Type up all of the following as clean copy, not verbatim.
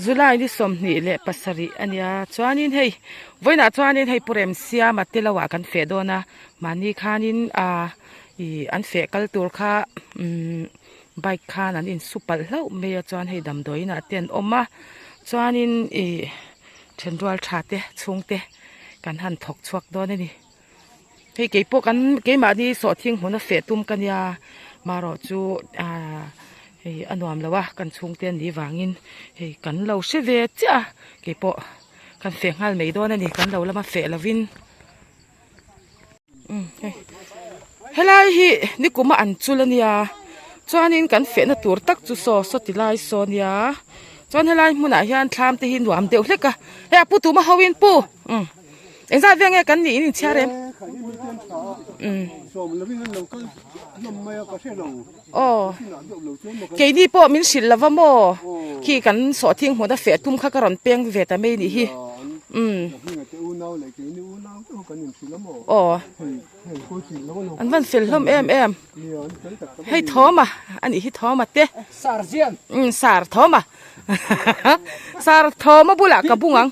July ni 27 a nia chuanin hei vawiinah chuanin hei Pu Remsiama te lo ah kan feh dawn a mahni khanin ah ih an feh kal tur kha umm bike khan an insu palh hlauh mai a chuan hei damdawiin ah te an awm a chuanin ih thenrual tha te chhungte kan han thawk chhuak dawn a ni. Hei keipawh kan keimahni sawhthing hmun a feh tum ka nia marawh chu ahh hei a nuam lo a kan chhungte an nih vangin hei kan lo hre ve chiah a keipawh kan feh nghal mai dawn a ni kan lo lama feh lovin umm hei helai hi nikuma an chul a nia chuanin kan fehna tur tak chu saw saw ti lai saw nia chuan helai hmunah hian thlam te hi nuam deuh hlek a hei a pu tuma ho in pu umm. Engzat vel nge kan nih in inchhiar em? Aw keini pawh min hrilh lova maw khi kan sawhthing hmun a feh tum kha ka rawn peng ve ta mai nih hi umm aw an van fel hlawm em em hei thawm a anih hi thawm a te umm sar thawm a sar thawm a bulah ka bung ang.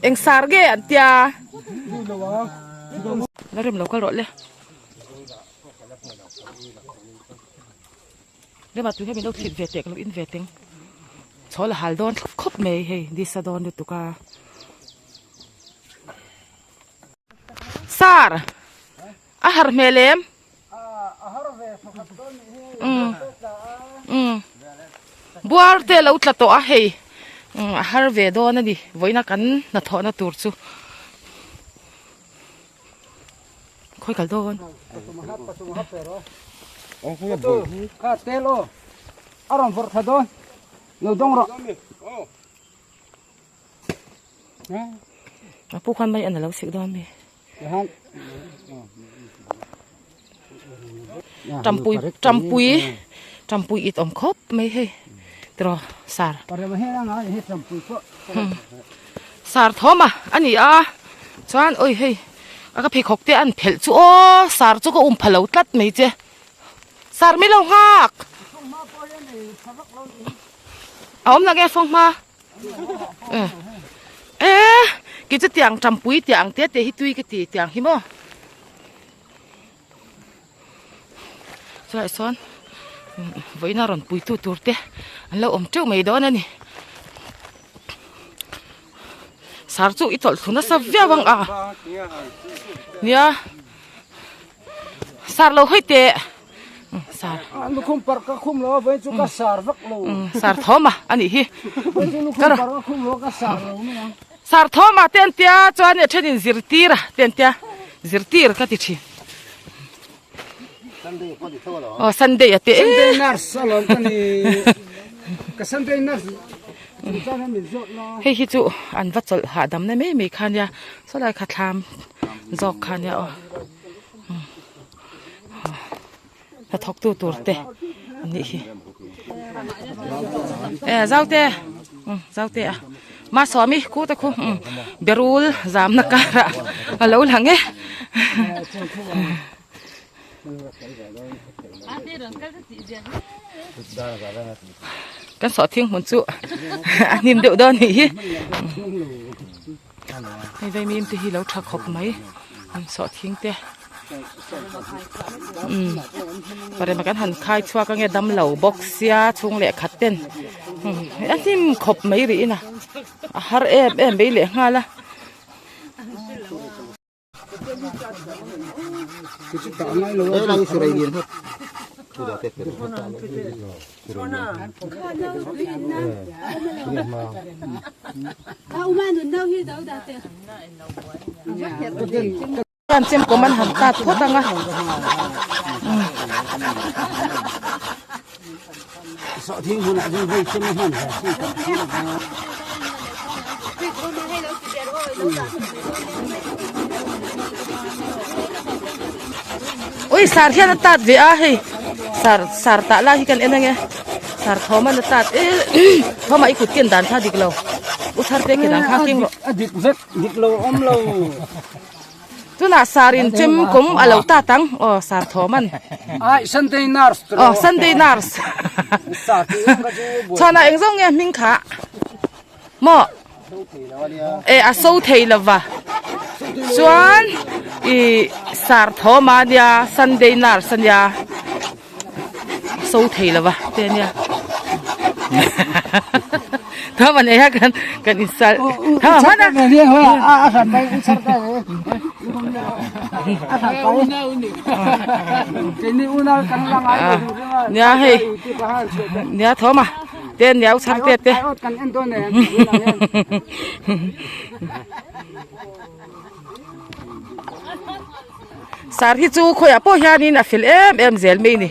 Eng sar nge an tia? La rem lo kal rawh le. Rema tui hian min lo thlit ve teh ka lo in ve teng. Chhawl a hal dawn thlap khawp mai hei disa dawn lutuk a. Sar a har hmel em? Buar te a lo tla tawh a hei a har ve dawn a ni vawiina kan hnathawhna tur chu khawi kal dawn. A pu khan mai an alo sik dawn mi. Tampui tampui tampui it awm khawp mai hei tiraw sar. Sar thawm a ani a chuan oi hei a ka pheikhawk te an phelh chu aw sar chu ka um pha lo tlat mai che sar mi lo nghak a awm lak e fanghma. E kei chu tiang tampui tiang te te hi tui ka ti tiang hi maw chulaiah sawn vawiina rawn pui tu tur te an lo awm teuh mai dawn a ni sar chu i chawlh thlu nasa viau ang a nia. Sar lo hawi teh sar lukhum par ka khum lo a vawiin chu ka sar vak lo sar thawm a anih hi vawiin chu lukhum par ka khum lo a ka sar lo mai ang sar thawm a te an tia chuan a thenin zirtir a te an tia zirtir ka ti thin aw sunday a te sunday nurse alawm ka ni ka sunday nurse Hei hi chu an va chawlh hahdam na mai mai kha nia saw lai kha thlam zawk kha nia aw hnathawk tu tur te an nih hi e zaute zaute a mahsawmi khu te khu berul zamna karah a lo lang e. Kan sawhthing hmun chu a hnim deuh dawn nih hi hei vaimim te hi lo tha khawp mai an sawhthing te umm parema kan han khai chhuak ange damlo bawk sia chhung leh khat ten a hnim khawp mai rih in a a har em em mai leh nghal a. Chuan chemkawm an han tat phawt ang a. Ui sar hian a tat ve a hei sar sar tah lai hi kan en ange sar thawm an a tat e thawm ah i kut ken dan kha dik lo u thar te ken ang kha keng rawh a dik vek dik lo awm lo. Tunah sar in chem kum a lo tat ang aw sar thawm an. Ai Sunday nurse Aw Sunday nurse. Chhuana eng zawng nge hming kha maw e a so thei lova chuan i sar thawm a nia sunday nurse a nia so thei lova te nia thawm an ei a kan kan insal thawm a nia hei nia thawm a te nia u chhar te te sar hi chu khawiah pawh hianin a fel em em zel mai a ni.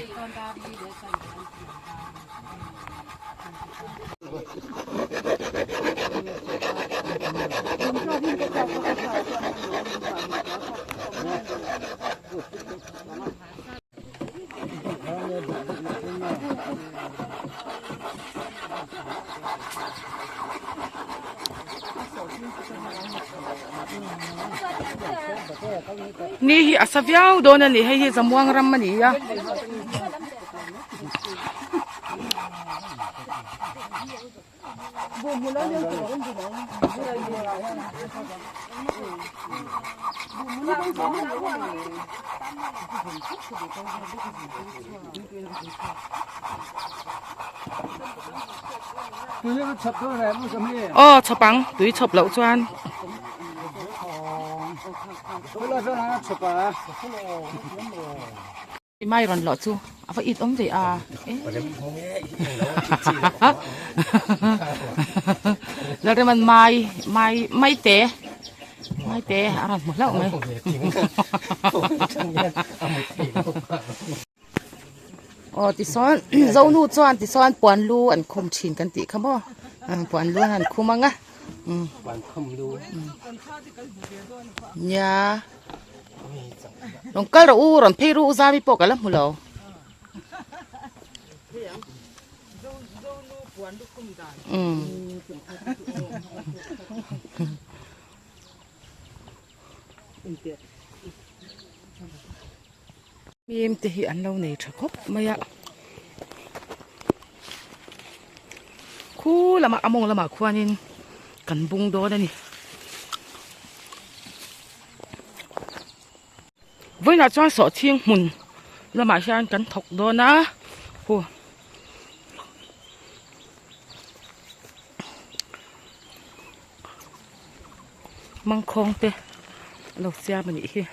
Ni hi a sa viau dawn a ni hei hi zamuang ram a ni a. Aw chhawp ang tui chhawp loh chuan. Mai rawn lawh chu a va it awm ve a Lalreman mai mai mai te mai te a rawn hmu hlauh mai aw tisawn zonu chuan tisawn puan lu an khum thin kan tih kha maw puan lu an han khum ang a nia. Rawn kal rawh u, rawn phei ru u Zami pawh ka la hmu lo. Mim te hi an lo nei tha khawp mai a. Khu lamah a mawng lamah khuanin kan bung dawn a ni. Vawiinah chuan sawhchhing hmun lamah hian kan thawk dawn a hu mangkhawng te a lo siam a nih hi.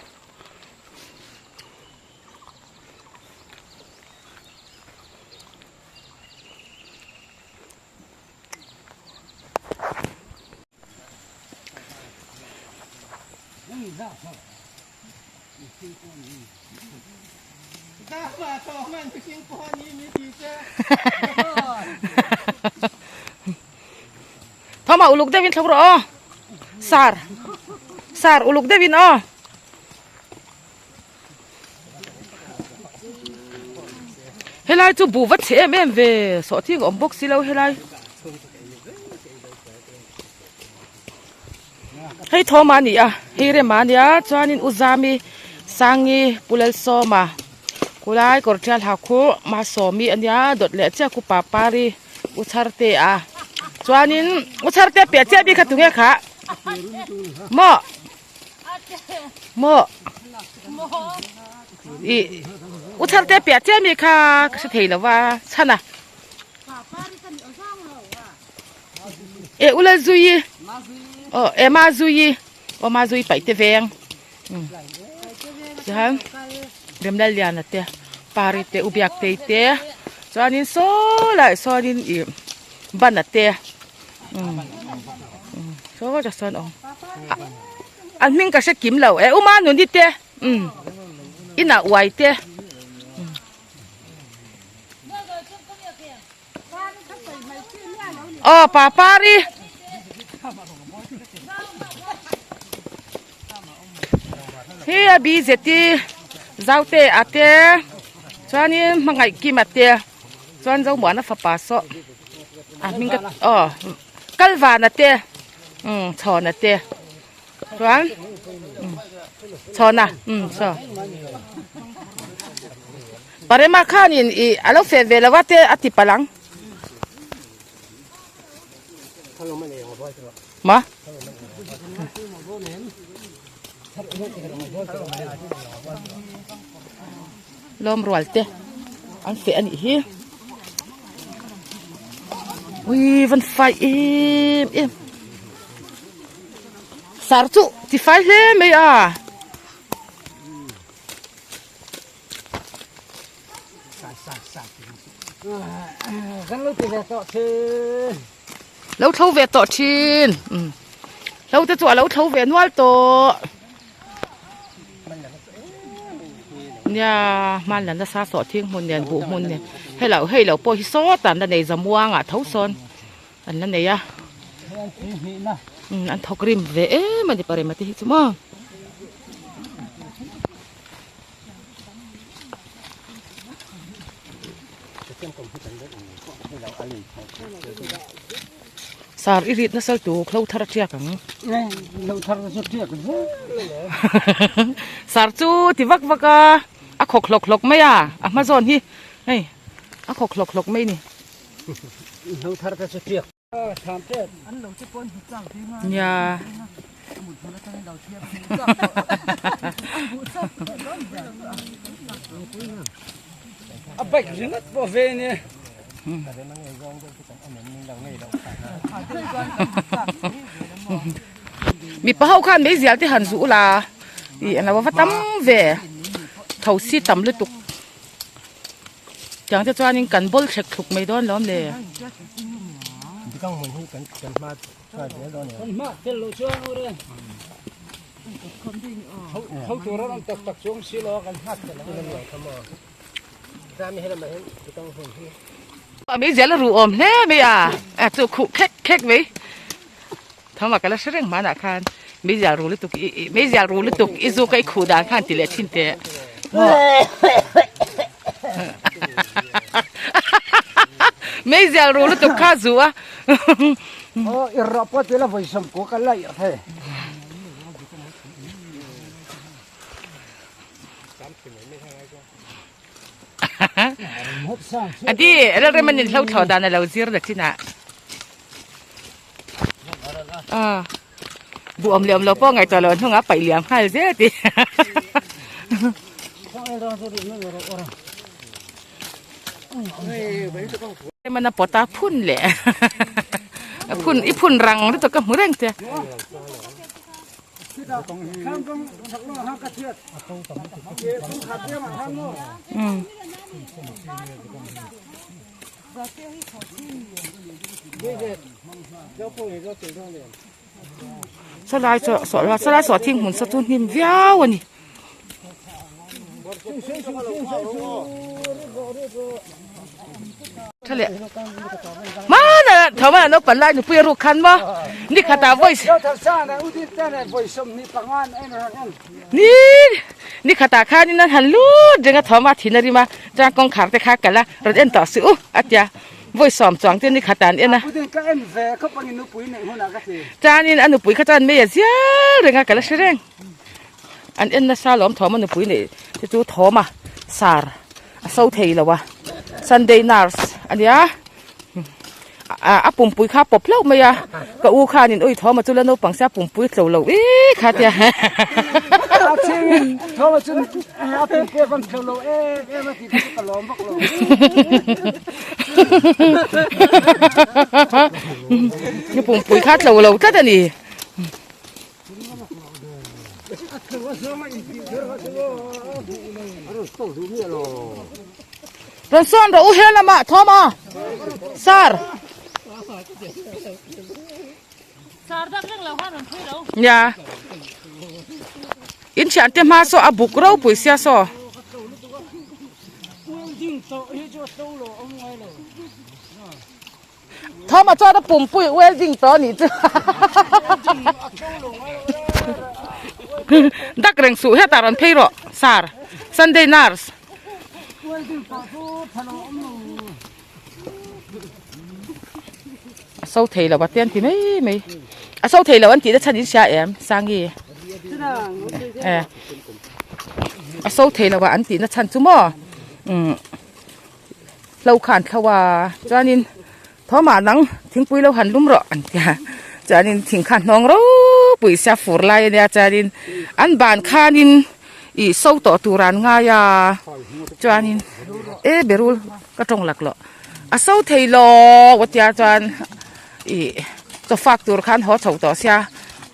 Thawma uluk deuhin thlo rawh aw sar sar uluk deuhin aw. Helai chu buh va chhe em em ve sawhthing a awm bawk si lo helai. Hei thawm a ni a hei rem a nia chuanin u Zami Sangi Pu Lalsawma khulai kawr tial ha khu Masawmi a nia dawt leh chiah khu Papari U Chharte a chuanin U Chharte piah chiah bik kha tunge kha maw. Maw ih u chhar te piah chiah mi kha ka hre thei lo va chhan a eh u Lalzuii aw eh Mazuii aw Mazuii paih te veng tihian Remlalliana te Pari te u Biaktei te chuanin saw laiah sawnin ih Bana te. Saw tak sawn awm an hming ka hre kim lo e uma nuni te um inah uai te aw papari hi a bi zeti zaute a te chuanin hmangaih kim a te chuan zomuana fapa saw. A hming ka aw kalvana te umm chhawna te chuan umm chhawna umm saw. Parema khanin ih a lo feh ve lo a te a ti palh ang. Ma? Lawm rual te an feh a nih hi. Ui van fai em em. Sar chu ti fai hle mai a. Lo thlo ve tawh thin. Hlo te chu a lo thlo ve nual tawh. Nia hman la nasa sawh thing hmun nen buh hmun nen hei lo hei lo pawh hi sawtah an la nei zamuangah tho sawn an la nei a an thawk rim ve em a ni parema te hi chu maw. Sar i rit nasal tu khlo thar a tiak ang. Lo thar chu tiak zel. Sar chu ti vak vak a, a khawk hlawk hlawk mai a, a hma zawn hi hei a khawk hlawk hlawk mai ni. Lo thar te chu tiak. Nia. A bike ringawt pawh ve nia. Mipa ho khan meizial te han zuh la ih an lo va tam ve tho si tam lutuk tiang te chuanin kan bawl thlek thluk mai dawn lawm le. Meizial a ruh awm hle mai a a chu khuh khek khek mai thawmah ka la hre reng hmanah khan meizial ruh lutuk ih ih meizial ruh lutuk i zu ka i khuh dan khan ti leh thin teh meizial ruh lutuk kha zu a. Aw i rawh pawh tila vawisawm kua ka la irh thei. Adi lalrem an inhlo thlawh dan a lo zir la chin ah. Ah. Bu awm leh awm lo pawh ngaihtuah loh an hnungah paih liam nghal zel ti. Mana pawta phun leh phun i phun rang lutuk ka hmu reng che. Salai chaw salai sawh thing hmun saw chu hnim viau a ni. Tha leh hmana thawmana naupang lai nupui a ruk khan maw ni khatah voice ni ni khatah khanin an han lut reng a thawma thin a rim a chuan kawngkhar te kha a kalh a rawn en tawh suh u a tia voice sawm chuang te ni khatah an en a chuanin a nupui kha chuan mei a zial reng a ka la hre reng. An en nasa lawm thawm a nupui neih te chu thawm a sar a so thei lo a sunday nurse a nia a pumpui kha a pawp hlauh mai a ka u khanin ui thawm a chu la naupang sia pumpui tlo lo ik kha tia pumpui kha tlo lo tlat a ni. Rawn sawn rawh u he lamah thawm a sar nia in thian te hma saw a buk ropui sia saw. Thawma chuan a pumpui welding tawh a nih chu dak reng suh hetah rawn phei rawh sir Sunday nurse a so thei lo a te an ti mai mai a so thei lo an tih na chhan in hria em Sangi a so thei lo a an tih na chhan chu maw. Umm hlo kha an thlo a chuanin thawmah nang thingpui lo han lum rawh an tia chuanin thing kha a hnawng ropui sia fur lai ania chuanin an ban khanin ih so tawh tur an ngai a chuanin e berul ka tawng lak lawh a so thei lo a tia chuan ih chaw fak tur khan haw chho tawh sia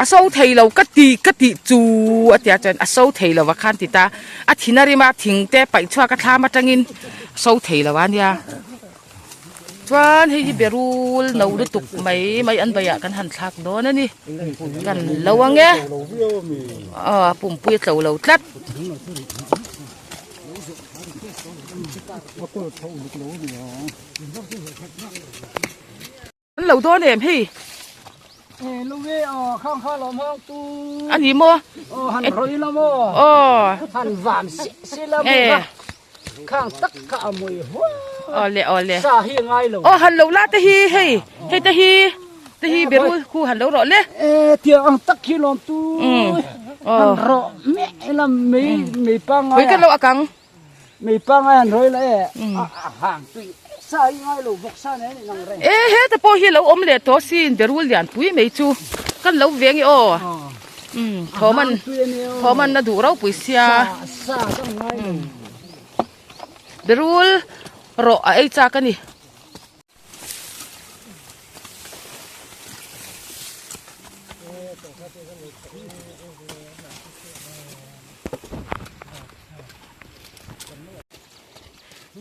a so thei lo ka ti ka tih chu a tia chuan a so thei lo a khan ti ta a thin a rim a thing te paih chhuak a thlam atangin a so thei lo a nia chuan hei hi berul no lutuk mai mai an baiah kan han thlak dawn a ni kan lo ang e aw pumpui a tlo lo tlat. An lo dawn em hei? E lo ve aw khang kha lo hmang tu. A ni maw? Aw han roi la maw? Aw. Han van si si la maw kha. Khang tak kha a mawi huai. Aw le aw le. Sa hi ngai lo. Aw han lo la te hi hei hei te hi te hi berul khu han lo rawh le. E tiang ang tak hi lawm tu. Han rawh meh la mei mei pangai. Pui kan lo akang. Mei pangai han rawi la e, a hang tui sa hi ngai lo bawk sa nen in ang reng. E heta pawh hi lo awm leh tawh sin berul lian pui mai chu kan lo veng i aw. Umm thawm an thawm an la duh ropui sia. Sa sa ka ngai lo. Berul rawh a ei chak a ni.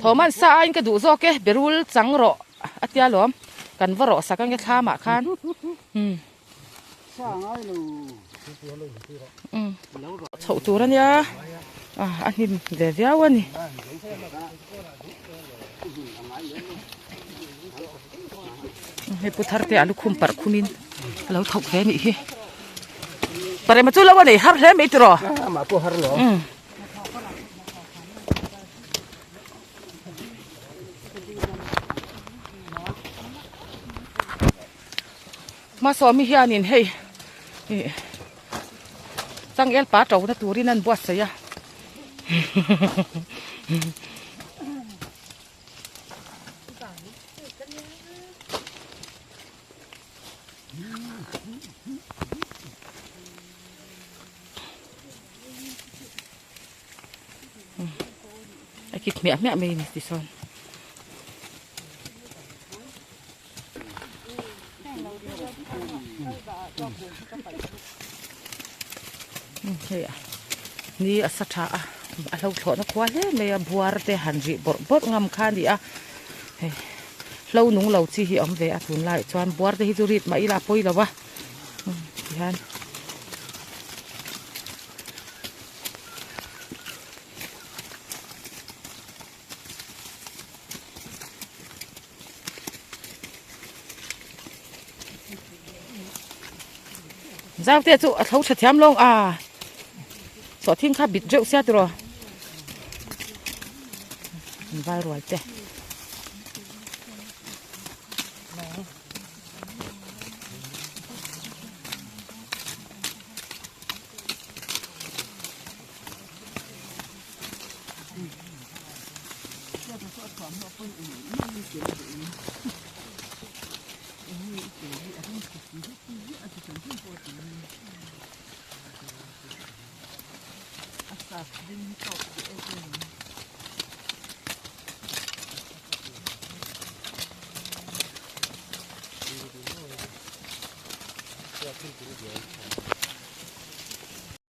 Thawm an sa aiin ka duh zawk e berul chang rawh a tia lawm kan va rawh sak ange thlam ah khan umm chhoh tur ania a hnim ve viau a ni. Hei pu thar te a lukhum parh khumin a lo thawk ve a nih hi. Parema chu lo a nei har hle mai tiraw? Amah pawh har lo. Hmasawmi hianin hei ih changel pa to na turin an buatsaih a. A kit hmiah hmiah mai a ni tichuan. Hei a ni a sa tha a a hlo thlawhna khua hle mai a buar te han rih bawrh bawrh ngam kha a ni a hei hlo nung lo chi hi a awm ve a tunlaiah chuan buar te hi chu rit mah ila a pawi lo va tihian. Zau te chu a tho tha thiam lawng a sawhthing kha bit reuh sia tiraw an vai rual te.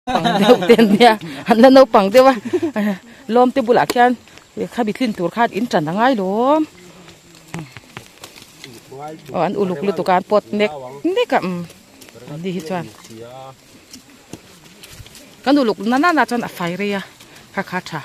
Naupang deuh te an nia an la naupang deuh a lawm te bulah khian lehkha bi tlin tur khan in tan a ngai lawm aw an uluk lutuk a an pawt nek nek a umm an ni hi chuan kan uluk na na na chuan a fai rei a kha kha tha.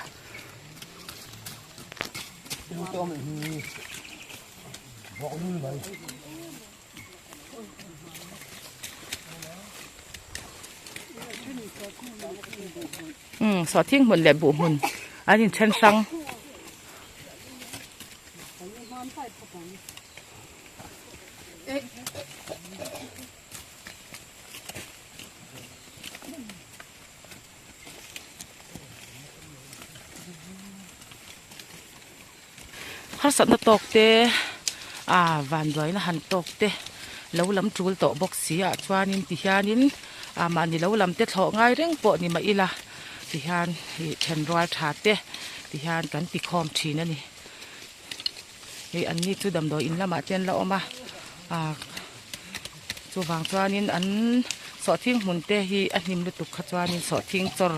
Umm sawhthing hmun leh buh hmun an in then hrang. Harsatna tawk te ah vanduaina han tawk te lo lam tul tawh bawk si ah chuanin tihianin ah mahni lo lam te thlawh ngai reng pawh ni mah ila tihian ih thenrual tha te tihian kan ti khawm thin a ni. Hei an ni chu damdawi in lamah te an la awm a ah chuvang chuanin an sawhthing hmun te hi a hnim lutuk kha chuanin sawhthing chawr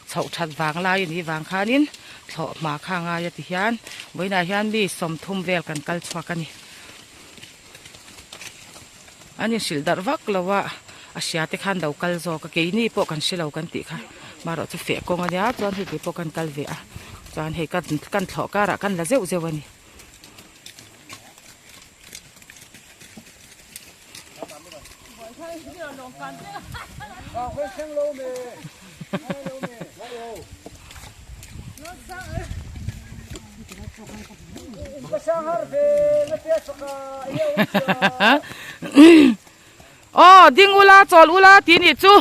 chhoh that vang lai a nih vang khanin thlawh hma kha a ngai a ti hian vawiinah hian mi sawmthum vel kan kal chhuak a ni. An inhrilh darh vak lo a, a hria te khan lo kal zawk a, keini pawh kan hre lo kan tih kha marawh chu feh kawng a nia chuan hei keipawh kan kal ve a chuan hei kan kan thlawh karah kan la zeuh zeuh a ni. Aw ding ula chawl ula tih nih chu.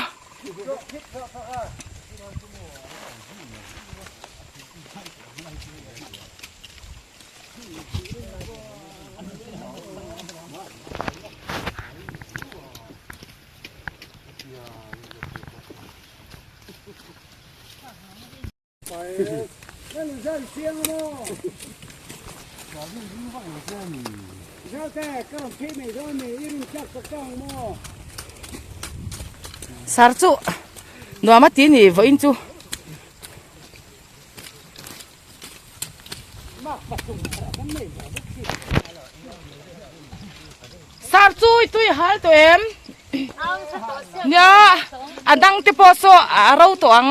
Sar chu nuam a ti ni vawiin chu. Sar chu i tui hal tawh em? Nia a dang te pawh saw a ro tawh ang.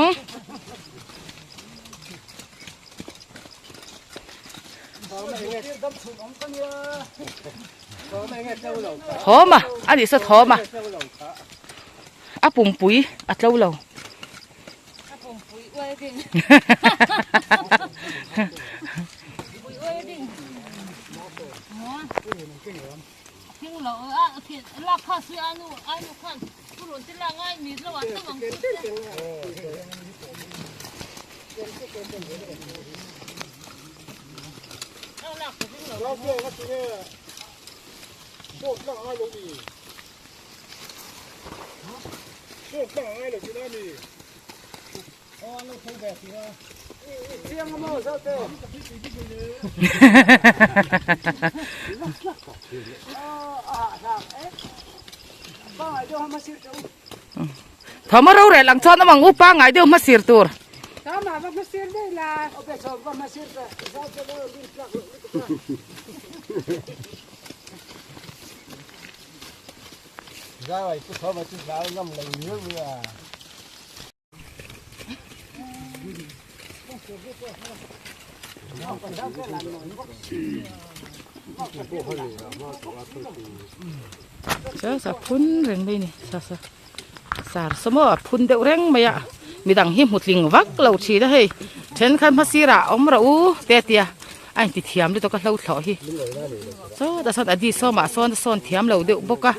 Thawm a a nih saw thawm a a pumpui a tlo lo. Thawm a rorel ang chuan awm ang upa ngai deuh hmasir tur. Sa phun reng mai ni sa sa sar saw maw a phun deuh reng mai a midang hi hmu tling vak lo thin a hei thenkhat hma sirah awm rawh u te a tia a inti thiam lutuk a hlo thlawh hi sawtah sawn a di sawmah sawn a sawn thiam lo deuh bawk a.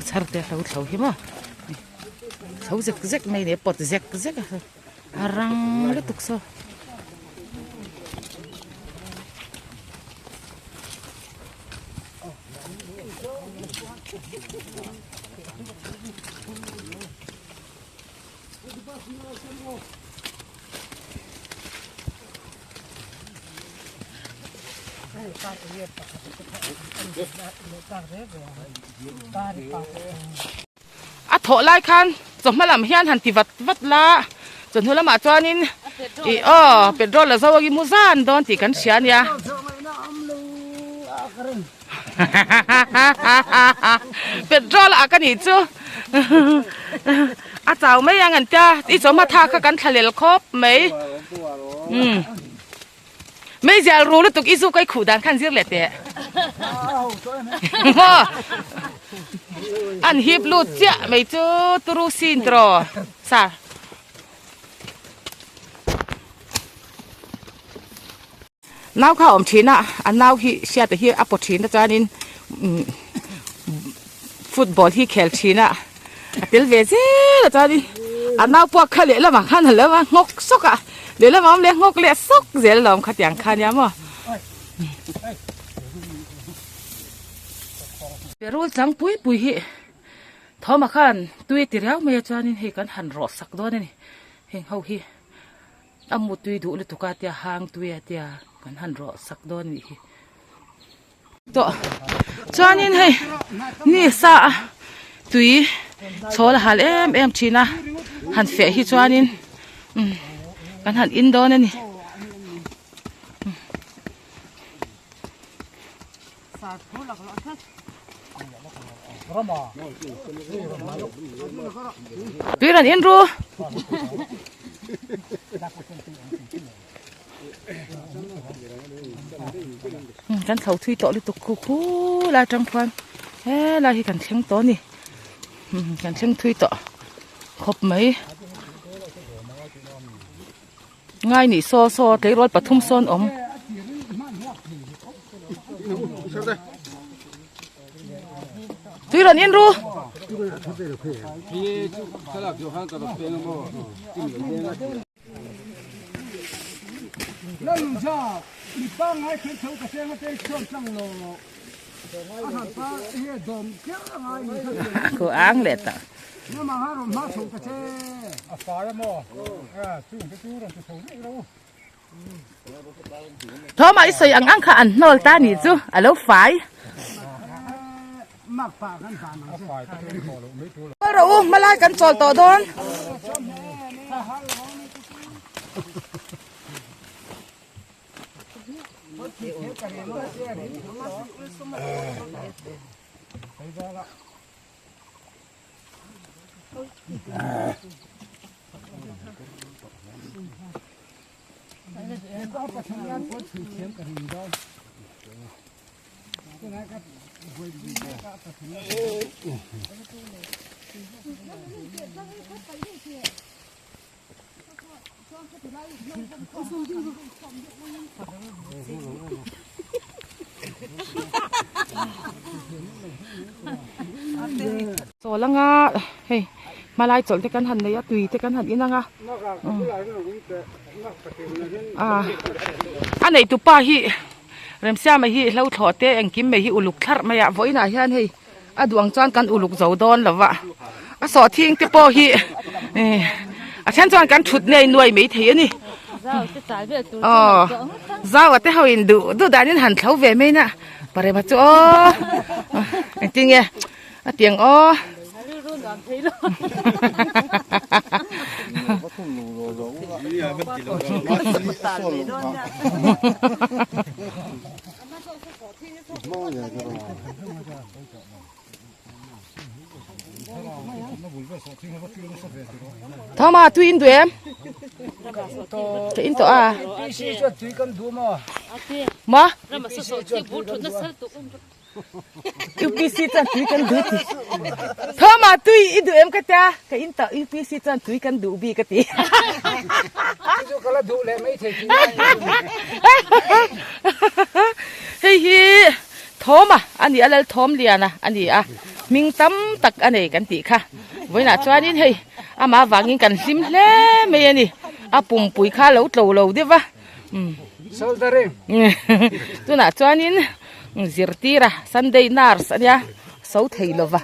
Chhar te a hlo thlo hi maw thlo zek zek mai ni a pawt zek zek a a rang lutuk saw. A thawh lai khan chawhma lam hian han ti vat vat la chawhnu lamah chuanin ih aw petrol a zo a mu zan dawn tih kan hria a nia. Petrol ah ka nih chu a chau mai ang an tia i chawhma tha kha kan thlalel khawp mai umm meizial ru lutuk i zu kai khuh dan khan zir leh teh maw an hip lut chiah mai chu turu sin tiraw sir. Nau kha a awm thin a, a nau hi hriata hi a paw thin a chuanin umm football hi khel thin a, a tel ve zel a chuanin. A nau puak kha lehlamah khan a lo a nghawk sawk a, lehlamah awm leh nghawk leh sawk zel alawm khatiang kha nia maw. Perul chang pui pui hi thawmah khan tui a ti riau mai a chuanin hei kan han rawh sak dawn a ni heng ho hi a mu tui duh lutuk a tia hang tui a tia kan han rawh sak dawn a nih hi. Tawh chuanin hei ni sa a tui chhawl a hal em em thin a han feh hi chuanin umm kan han in dawn a ni. Tui rawn in ru. Kan thlo thui tawh lutuk khu khu lai atang khuan helai hi kan thleng tawh a ni kan thleng thui tawh khawp mai ngai nih saw saw tleirawl pathum sawn awm. Tui rawn in ru. Khu ang leh ta. Thawmah i sawi ang ang kha an hnawl ta nih chu a lo fai. Rawh u hmalai kan chawl tawh dawn. Chawl anga hei hmalai chawlh te kan han nei a tui te kan han in anga a neitu pa hi Remsiama hi hlo thlawh te engkim mai hi uluk thlarh mai a vawiinah hian hei a duh ang chuan kan uluk zo dawn lo va a sawhthing te pawh hi eh a then chuan kan thut nei nuai mai thei a ni aw zau a te ho in duh duh danin han thlo ve mai na parema chu aw engtin nge a tiang aw. Thoma tui in duh em? Ka in tawh a. Ma? UPC chuan tui kan duh ti. Thoma tui i duh em ka tia? Ka in tawh UPC chuan tui kan duh bik a ti. Hei hi Thawma a ni a lal thawm liana a ni a hming tam tak a nei kan tih kha vawiinah chuanin hei amah avangin kan hlim hle mai a ni a pumpui kha a lo tlo lo deuh va umm tunah chuanin zirtir a sunday nurse a nia so thei lo va.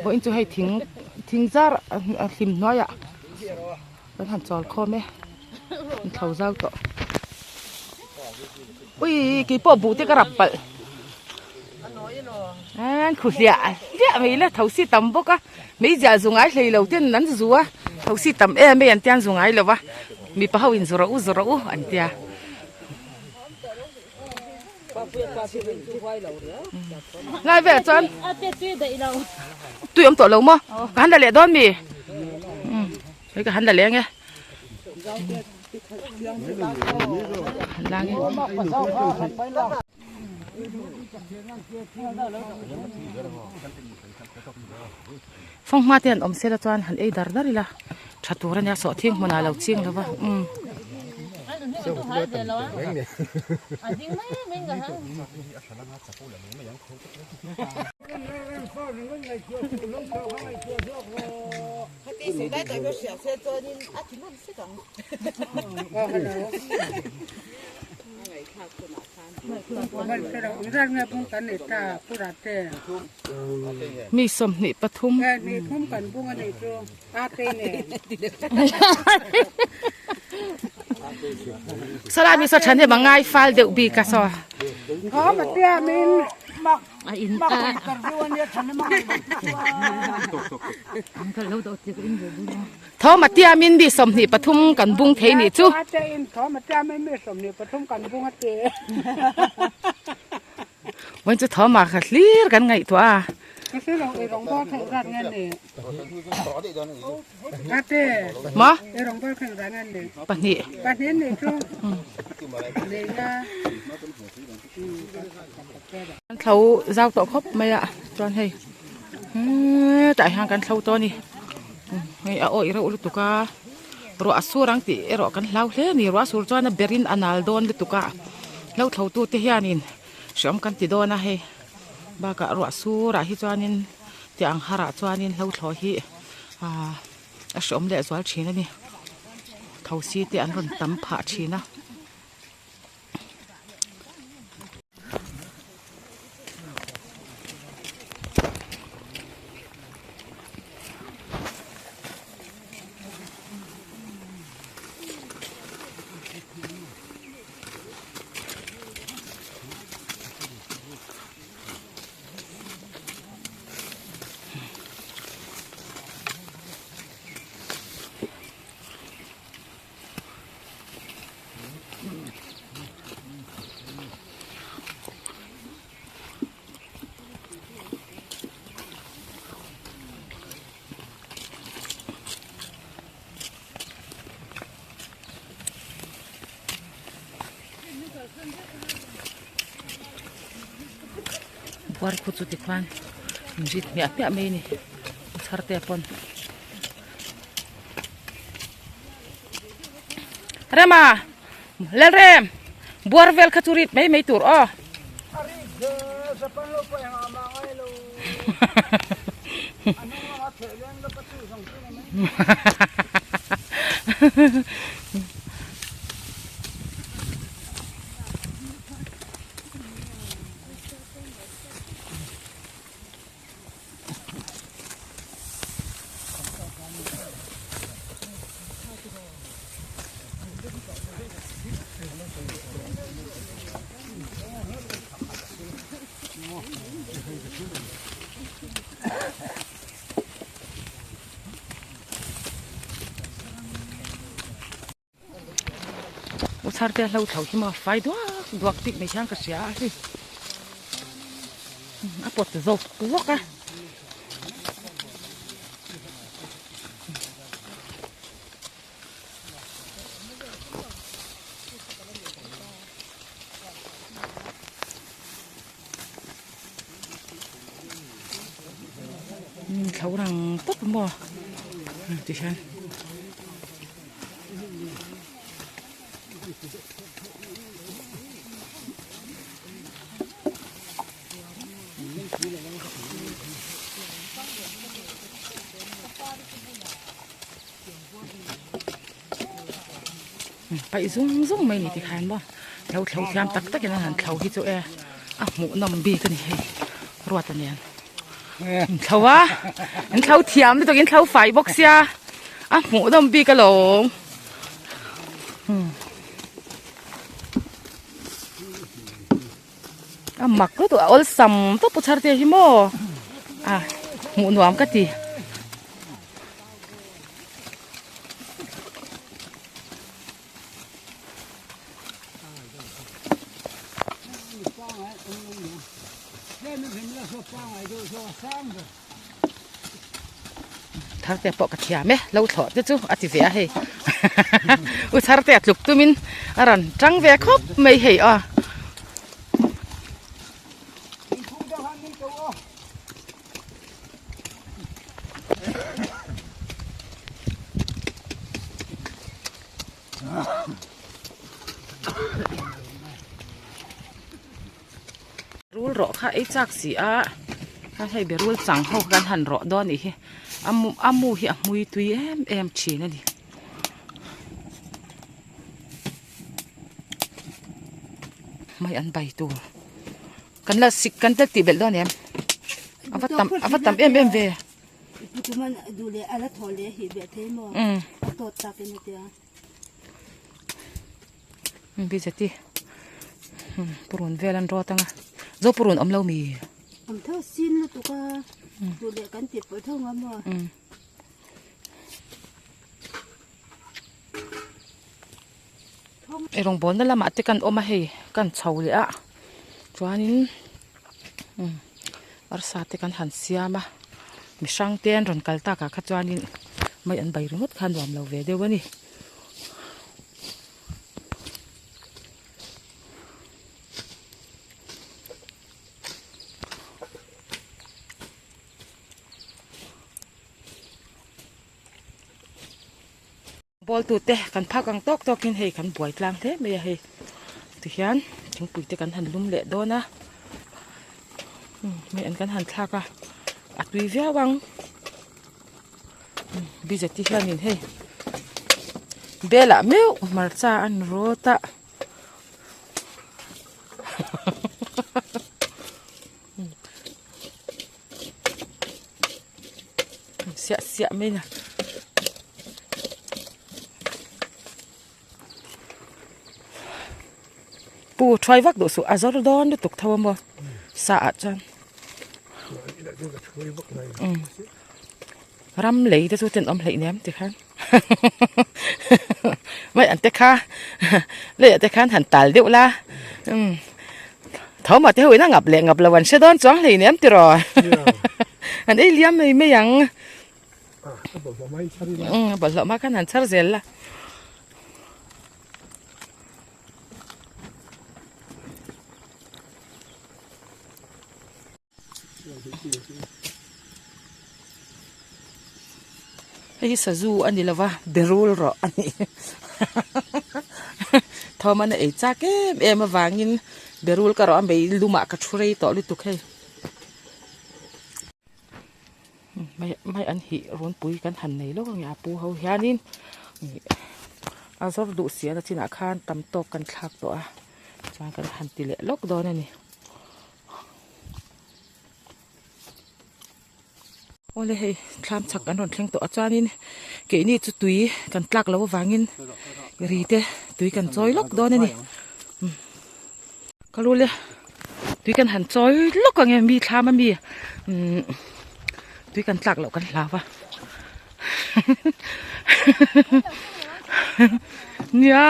Vawiin chu hei thing thing zar a hlim hnuaiah kan han chawl khawm e an thlo zau tawh ui keipawh buh te ka rap palh an khu hliah hliah mai la thosi tam bawk a meizial zu ngai hlei lo ten an zu a thosi tam em em an tia an zu ngai lo va mipa ho in zu rawh u zu rawh u an tia. Lai velah chuan tui awm tawh lo maw ka han la leh dawn mi hei ka han la leh ange han la ange fanghma te an awm sela chuan han ei dar dar ila tha tur ania sawhthing hmunah a lo ching lo va umm. Mi 23. Salai mi saw than hi ma ngai fal deuh bik a saw. Tho ma tiamin mi 23 kan bung thei nih chu. Vawiin chu tho ma kha hlir kan ngaihtuah a. Maw? Pahnih. Kan thlo zau tawh khawp mai a chuan hei hetah hian kan thlo tawh a ni hei a awih reuh lutuk a ruah a sur ang tih erawh kan hlau hle a ni ruah a sur chuan a berin a nal dawn lutuk a hlo thlo tute hianin hreawm kan ti dawn a hei bakah ruah surah hi chuanin tih ang harah chuanin hlo thlo hi ahh a hreawm leh zual thin a ni thosi te an rawn tam phah thin a. Buar khu chu tikhuan inrit hmiah hmiah mai a ni chhar te pawn. Rema Lalrem buar vel kha chu rit mai mai tur aw. U chhar te a hlo thlo hi maw fai duak duak bik mai hian ka hria a hei a pawt zawk zawk a. Thlo rang tawp maw tihian. Paih zung zung mai ni tikhan maw lo thlo thiam tak takin an han thlo hi chu e a hmuh nawm bik a ni hei ruat a nen in thlo a in thlo thiam lutuk in thlo fai bawk sia a hmuh nawm bik alawm. A mak lutuk a awlsam tawp pu chhar te hi maw a hmuh nuam ka ti. Thar te pawh ka thiam e lo thlawh te chu a ti ve a hei u chhar te a tluk tumin a rawn tang ve khawp mai hei aw. Berul rawh kha ei chak si a, a hei berul chang ho kan han rawh dawn anih hi a mu a mu hi a hmui tui em em thin a ni. Mai an bai tur kan la sik kan la tih belh dawn em a va tam a va tam em em ve. Bijeti purun vel an rawt anga zo purun awm lo mi. Awm tho sin lutuk a duh leh kan tih pawlh tho nga maw. Rawngbawlna lamah te kan awm a hei kan chho leh a chuanin arsa te kan han siam a mi hrang te an rawn kal takah kha chuanin mai an bai ringawt kha nuam lo ve deuh a ni. Bawltute kan phak ang tawk tawkin hei kan buai tlang hle mai a hei tihian thingpui te kan han lum leh dawn a mei an kan han thlak a a tui viau ang bjt hianin hei bel ah meuh hmarcha an rawt a. Siah siah mai na. Pu thuai vak duh suh a zawr dawn lutuk tho a maw sa ah chuan ram lei te chu tenawm hleih nem tikhan mai an te kha leiah te khan han tal deuh la umm tho mah te ho in a ngap leh ngap lo an hre dawn chuang hlei nem tiraw an ei liam mai mai ang umm a bawlhhlawh hma khan han chhar zel la. Hei hi sazu a ni lova berul rawh a ni thawm a na ei chak em em avangin berul ka rawh a mei lumah ka thu rei tawh lutuk hei mai mai an hih runpui kan han nei lawk ang e a pu ho hianin a zawr duh si a chinah khan tam tawk kan thlak tawh a chuan kan han ti leh lawk dawn a ni. Awle hei thlam chhak an rawn thleng tawh a chuanin keini chu tui kan tlak loh avangin ri te tui kan chawi lawk dawn a ni ka lu le tui kan han chawi lawk ang e mi thlam a mi umm tui kan tlak loh kan hlau a nia.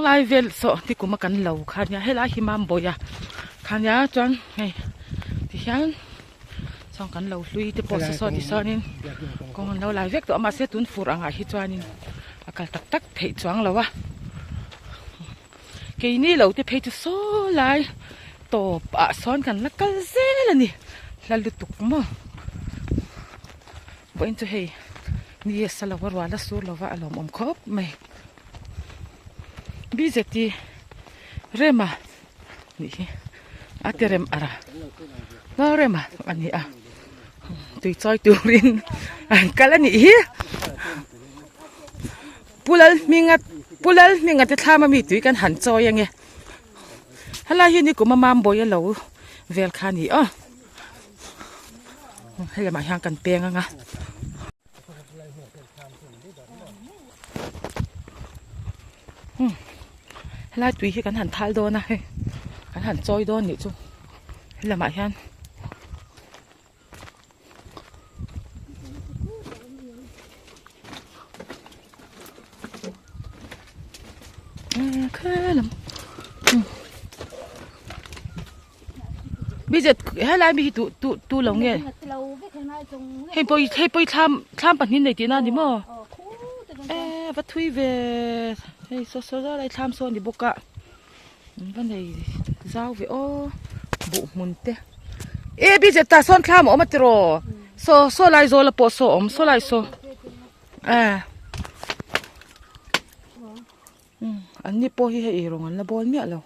Lai vel saw ni kum a kan lo kha nia helai hi mam bawih a kha nia chuan hei ti hian chuan kan lo hlui te pawh saw ti sawn in kawng an lo lai vek tawh a mahse tun fur ang ah hi chuan in a kal tak tak theih chuang lo a keini lo te phei chu saw lai tawp ah sawn kan la kal zel a ni hla lutuk maw vawiin chu hei ni a sa lo a rual a sur lo va a lawmawm khawp mai. Bjt Rema nih hi a ti rem ara Lalrema a ni a tui chawi turin an kal a nih hi Pu Lalhminga Pu Lalhminga te thlam ami tui kan han chawi ange helai hi nikum a Mambawi a lo vel kha a ni aw hei lamah hian kan peng anga. Helai tui hi kan han thal dawn a hei kan han chawi dawn nih chu he lamah hian khelam Bizet helai mi hi tu tu tu lo nge hei pawh hei pawh hi thlam thlam pahnih nei tihna a ni maw e va thui ve hei saw saw zau lai thlam saw a ni bawk a va nei zau ve aw buh hmun te e bizet tah sawn thlam a awm a tiraw saw saw lai zawl a pawh saw a awm saw lai saw e an ni pawh hi hei eirawng an la bawl miah lo.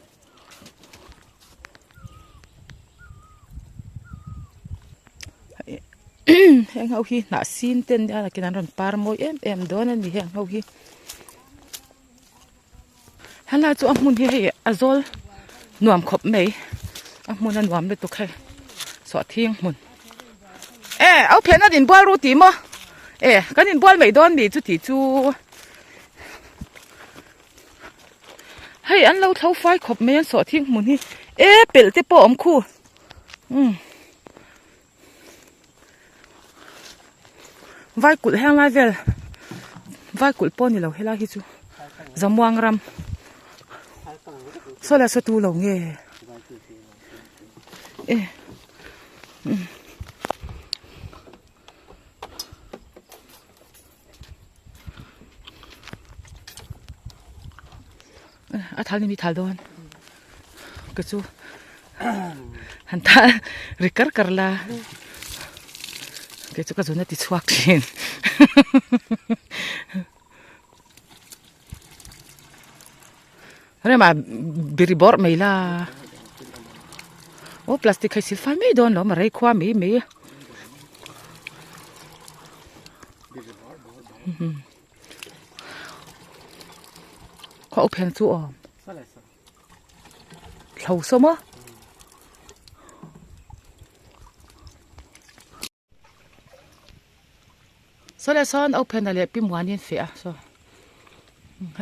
Heng ho hi hnah sin te an nia nakin an rawn par mawi em em dawn a ni heng ho hi. Helai chu a hmun hi hei a zawl nuam khawp mai a hmun a nuam lutuk hei sawhthing hmun e au phen a inbual ru tih maw e kan inbual mai dawn mi chuti chu hei an lo thlo fai khawp mai an sawhthing hmun hi e pelh te pawh a awm khu umm vai kulh heng lai vel vai kulh pawh a ni lo helai hi chu zamuang ram saw lai saw tu lo nge e umm. A thal ni mi thal dawn ka chu han thal ri kar kar la kei chu ka zun a ti chhuak thin rema biri bawrh mai la aw plastic kha i sil fai mai dawn lo a rei khua mai mai. Khaw phen chu awm thlo sawm a saw leh sawn au phen a leh pi muan in feh a saw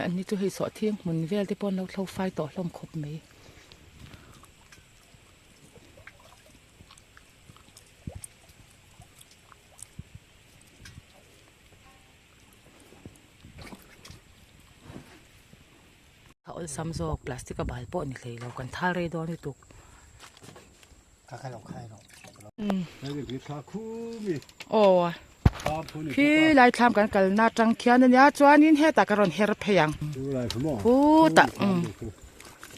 an ni chu hei sawhthing hmun vel te pawh an lo thlo fai tawh hlawm khawp mai. A awlsam zawk plastic a bal pawh ni hlei lo kan thal rei dawn lutuk. Aw khi lai thlam kan kalna atang khian ania chuanin hetah ka rawn her phei ang khutah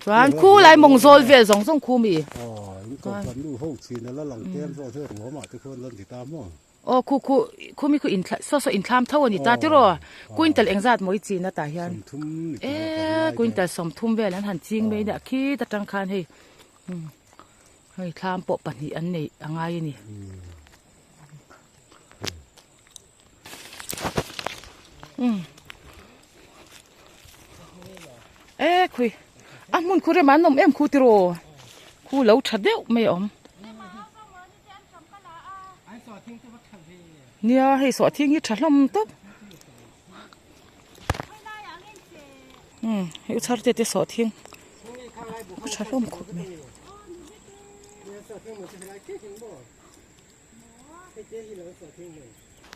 chuan khu lai mawng zawl vel zawng zawng khu mi. Aw khu khu khumi khu inthla saw saw inthlam tho a ni ta tiraw quintal engzat maw i chin a tah hian e quintal sawmthum vel an han ching mai nia khit atang khan hei hei thlam pawh pahnih an neih a ngai a ni. E khui a hmun khu rem an awm em khu tiraw khu lo tha deuh mai a awm. Nia hei sawhthing hi tha hlawm tawp umm hei u chhar te te sawhthing a tha hlawm khawp mai.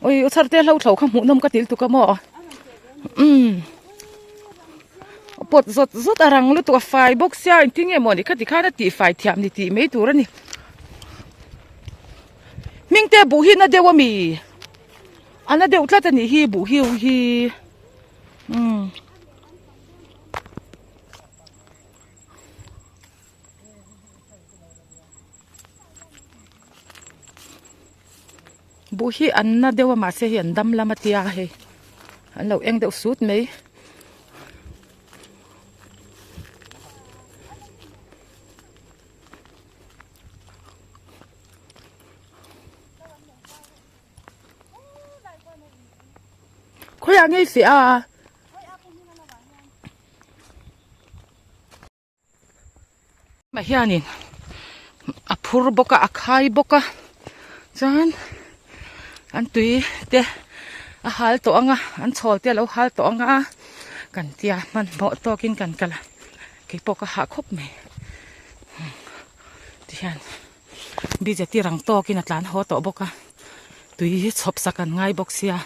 Ui u chhar te hlo thlo kha hmuh nawm ka til tuk a maw umm a pawt zawt zawt a rang lutuk a fai bawk sia engtin nge maw ni khati khan a tih fai thiam ni tih mai tur a ni hming te buh hi na deuh a mi a na deuh tlat a nih hi buh hi hi umm. Buh hi an na deuh a mahse hei an dam lam a tia hei an lo eng deuh sut mai. Khawiah nge i feh a? Mah hianin a phur bawk a a khai bawk a chuan an tui te a hal tawh ang a an chhawl te a lo hal tawh ang a kan tia hmanhmawh tawkin kan kal a keipawh ka hah khawp mai tihian bjt rang tawkin a tlan haw tawh bawk a tui hi chhawp sak an ngai bawk sia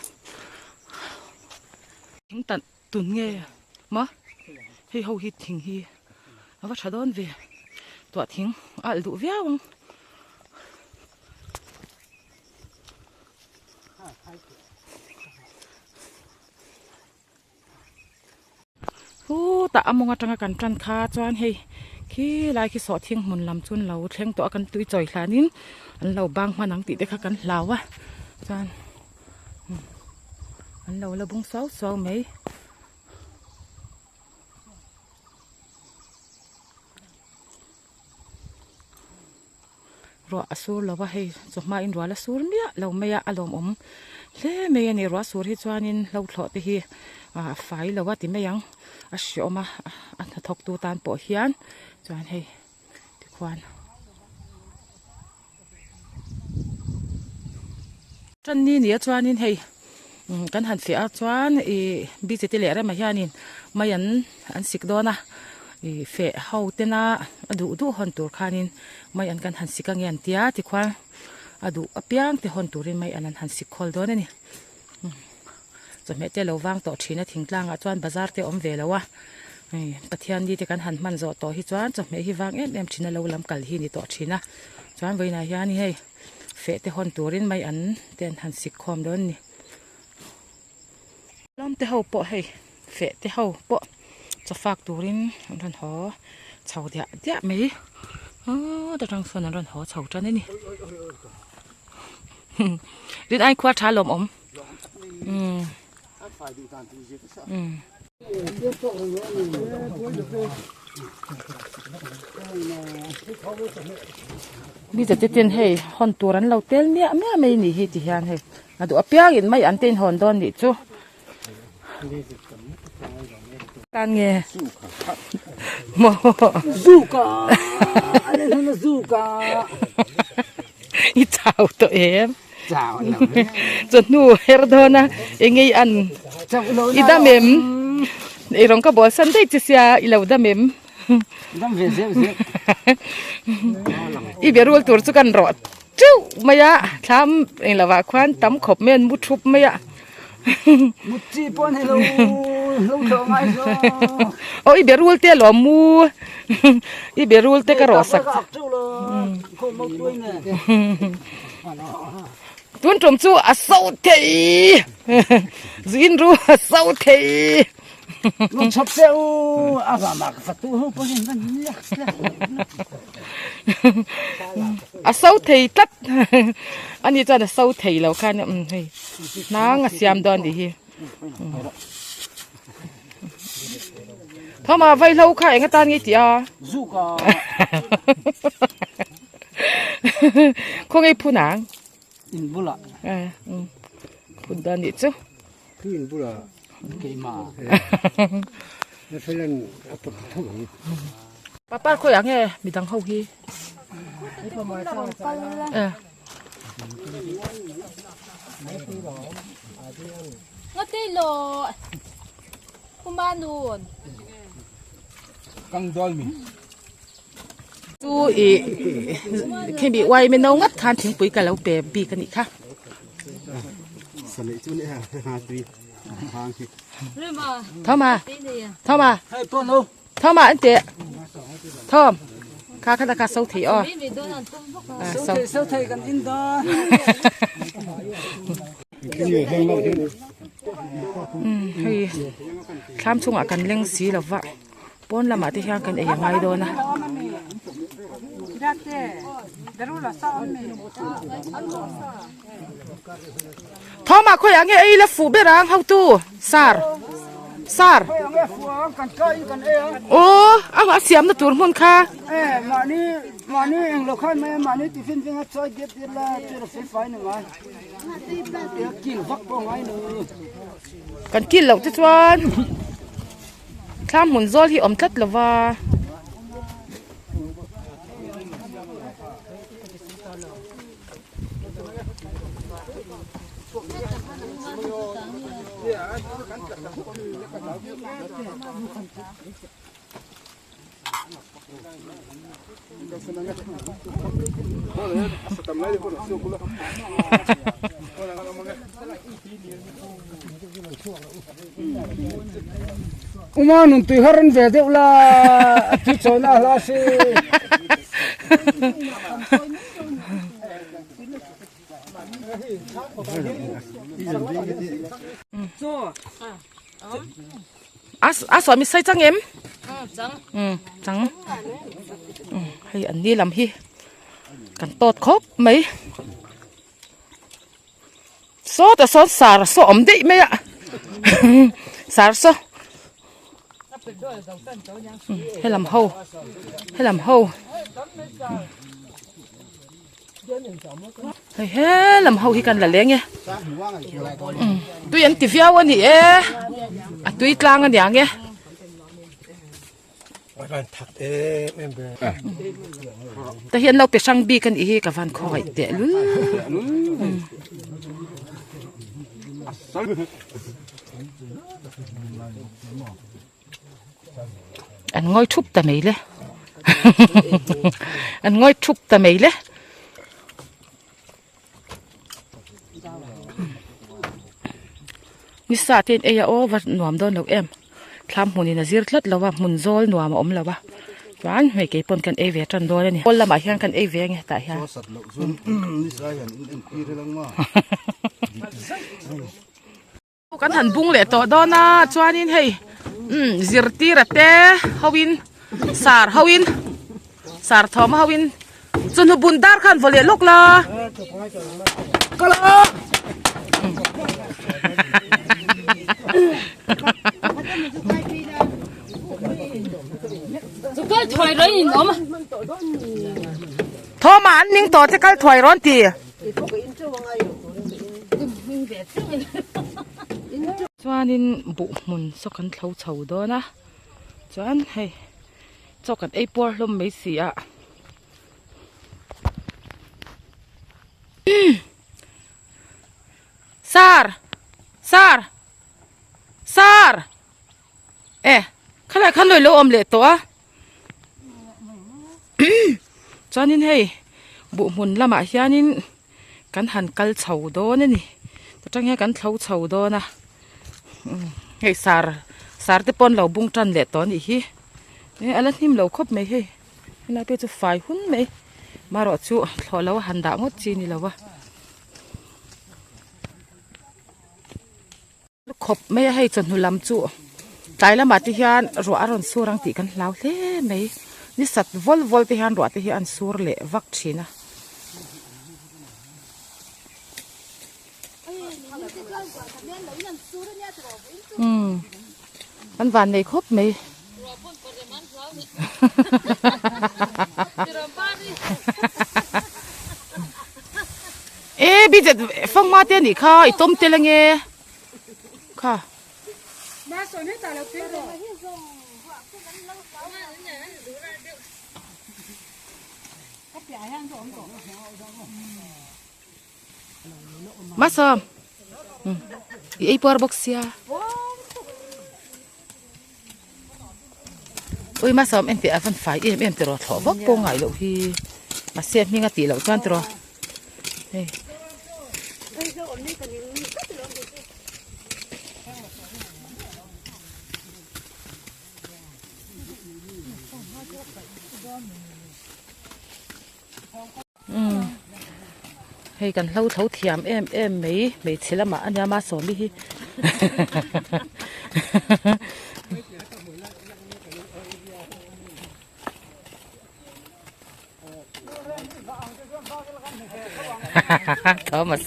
thing tan Tun nge maw hei ho hi thing hi a va tha dawn ve tuah thing a alh duh viau ang. Hutah a mawng atanga kan tan kha chuan hei khi lai khi sawhthing hmun lam chu an lo thleng tawh a kan tui chawi hlanin an lo bang hman ang tih te kha kan hlau a chuan. An lo la bung suau suau mai. Ruah a sur lo a hei chawhma in ruah la sur miah lo mai a a lawmawm hle mai a ni ruah sur hi chuanin hlo thlawh te hi ah a fai lo a ti mai ang a hreawm a a hnathawk tu tan pawh hian chuan hei tikhuan. Tan ni nia chuanin hei kan han fiah a chuan ih biji te leh rema hianin mai an an sik dawn a ih feh ho tena a duh duh hawn tur khanin mai an kan han sik ange an tia tikhuan a duh apiang te hawn turin mai an an han sik khawl dawn a ni chawhmeh te lo vang tawh thin a thingtlangah chuan bazar te awm ve lo a hei Pathian ni te kan han hman zawh tawh hi chuan chawhmeh hi vang em em thin a lo lam kal hi ni tawh thin a chuan vawiinah hian hei. Feh te hawn turin mai an te an han sik khawm dawn a ni. Lam te ho pawh hei feh te ho pawh chaw fak turin an rawn haw chho diah diah mai aw ta tang sawn an rawn haw chho tan a ni. Rin ai khua tha lawm awm. Umm. Umm. Mi zate ten hei hawn tur an lo tel miah miah mai ni hi ti hian hei a duh apiangin mai an te in hawn dawn nih chu tan nge maw zuka zuka i chau tawh em. Chawhnu her dawn a eng ei an i dam em ei rawng ka bawl san daih che sia i lo dam em dam ve zeuh zeuh i be rul tur chu kan rawh teuh mai a thlam eng lovah khuan tam khawp mai an mu thup mai a mut chi pawh a ni lo lo thlawh ngai zawk aw i be rul te alawm mu i be rul te ka rawh sak Tun tum chu a so thei zu in ru a so thei Lu chhop se u a va ma ka fatu ho pawh hian van lek lek a so thei tlat ani chuan a so thei lo khan um hei hnang a siam dawn nih hi Thawma vaihlo kha eng atan nge tih a Zuk a Khaw ngei phun ang. In bula. Eh, um. Phun dan nih chu. Tu in bula. Keima. Na felan a put tho ang. Papa khawi ang e midang ho hi. Eh. Ngati lo. Kumanun. Kang dol mi. Chu i khemi uai mi no ngat khan thingpui ka lo pe bik a nih kha. Thoma Thoma Thoma an teh Thom kha kha kha so thei aw so so thei kan in da hei thlam chungah kan leng si lova. Pawn lamah te hian kan ei a ngai dawn a. Thawmah khawiah nge ei la fuh ber ang hotu sar sar aw a a siamna tur hmun kha kan kil loh te chuan. Thlam hmun zawl hi awm tlat lo va. Uma nun tui har an ve deuh la a tui chawn a hla si. A sawmi sai chang em? Chang. Chang. Hei an ni lam hi kan tawt khawp mai. Sawtah sawn sar saw awm daih mai a sar saw helam ho helam ho. Hei he lam ho hi kan la leng e. Tui an ti viau a ni e. A tui tlang a niang e. Ta hian lo pe hrang bik a nih hi ka van khawngaih teh lul. An ngawi thup ta mai le an ngawi thup ta mai le ni sa te in ei a aw va nuam dawn lo em thlam hmun in a zir tlat lo a hmun zawl nuam a awm lo a chuan hei kei pawn kan ei ve tan dawn a ni pawl lamah hian kan ei ve ang e tah hian. Kan han bung leh tawh dawn a chuanin hei umm zirtira te hoin sar hoin sar thawm hoin chawhnu bun dar khan vaw leh lawk la. Thawma an ning tawh che kal thuai rawn ti. Chuanin buh hmun saw kan thlo chho dawn a chuan hei chaw kan ei puar hlawm mai si a sar sar sar e khalai khan lo awm leh tawh a. Chuanin hei buh hmun lamah hianin kan han kal chho dawn a ni atang hian kan thlo chho dawn a hei sar sar te pawh an lo bung tan leh tawh a nih hi eh a la hnim lo khawp mai hei helai te chu fai hun mai marawh chu thlawh lo a han dah ngawt chi a ni lo a. Khawp mai a hei chawhnu lam chu tlai lamah te hian ruah a rawn sur ang tih kan hlau hle mai ni sat vawl vawl te hian ruah te hi an sur leh vak thin a. Umm an van nei khawp mai. E bi zet fangma te anih kha i tawm tel ange kha. Masawm i ei puar bawk sia. Ui Masawm enteh a van fai em em tiraw thlawh vak pawh ngai loh hi mahse a hming a tih loh chuan tiraw hei. Hei kan hlo tho thiam em em mai hmeichhe lamah a nia Masawmi hi Thomas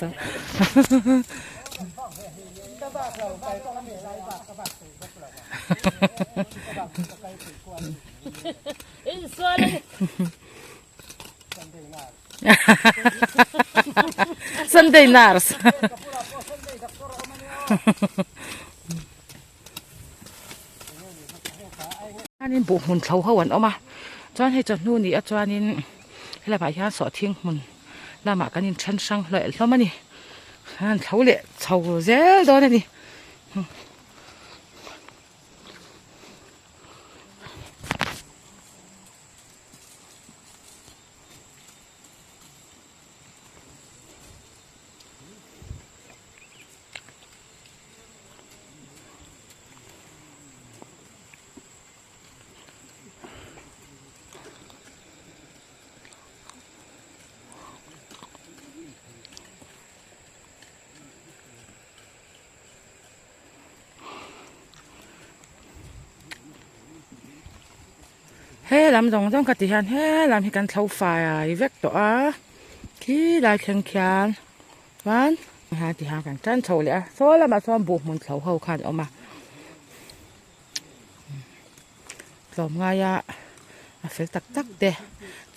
Sunday nurse. Chuanin buh hmun thlo ho an awm a chuan hei chawhnu ni a chuanin helamah hian sawhthing hmun lamah kan inthen hrang hlawh hlawm a ni an thlo leh chho zel dawn a ni. He lam zawng zawng ka ti hian he lam hi kan thlo fai vek tawh a khi lai thleng khian chuan ha ti hian kan tan chho leh a saw lamah sawn buh hmun thlo ho khan a awm a tlawm ngaia a fel tak tak te.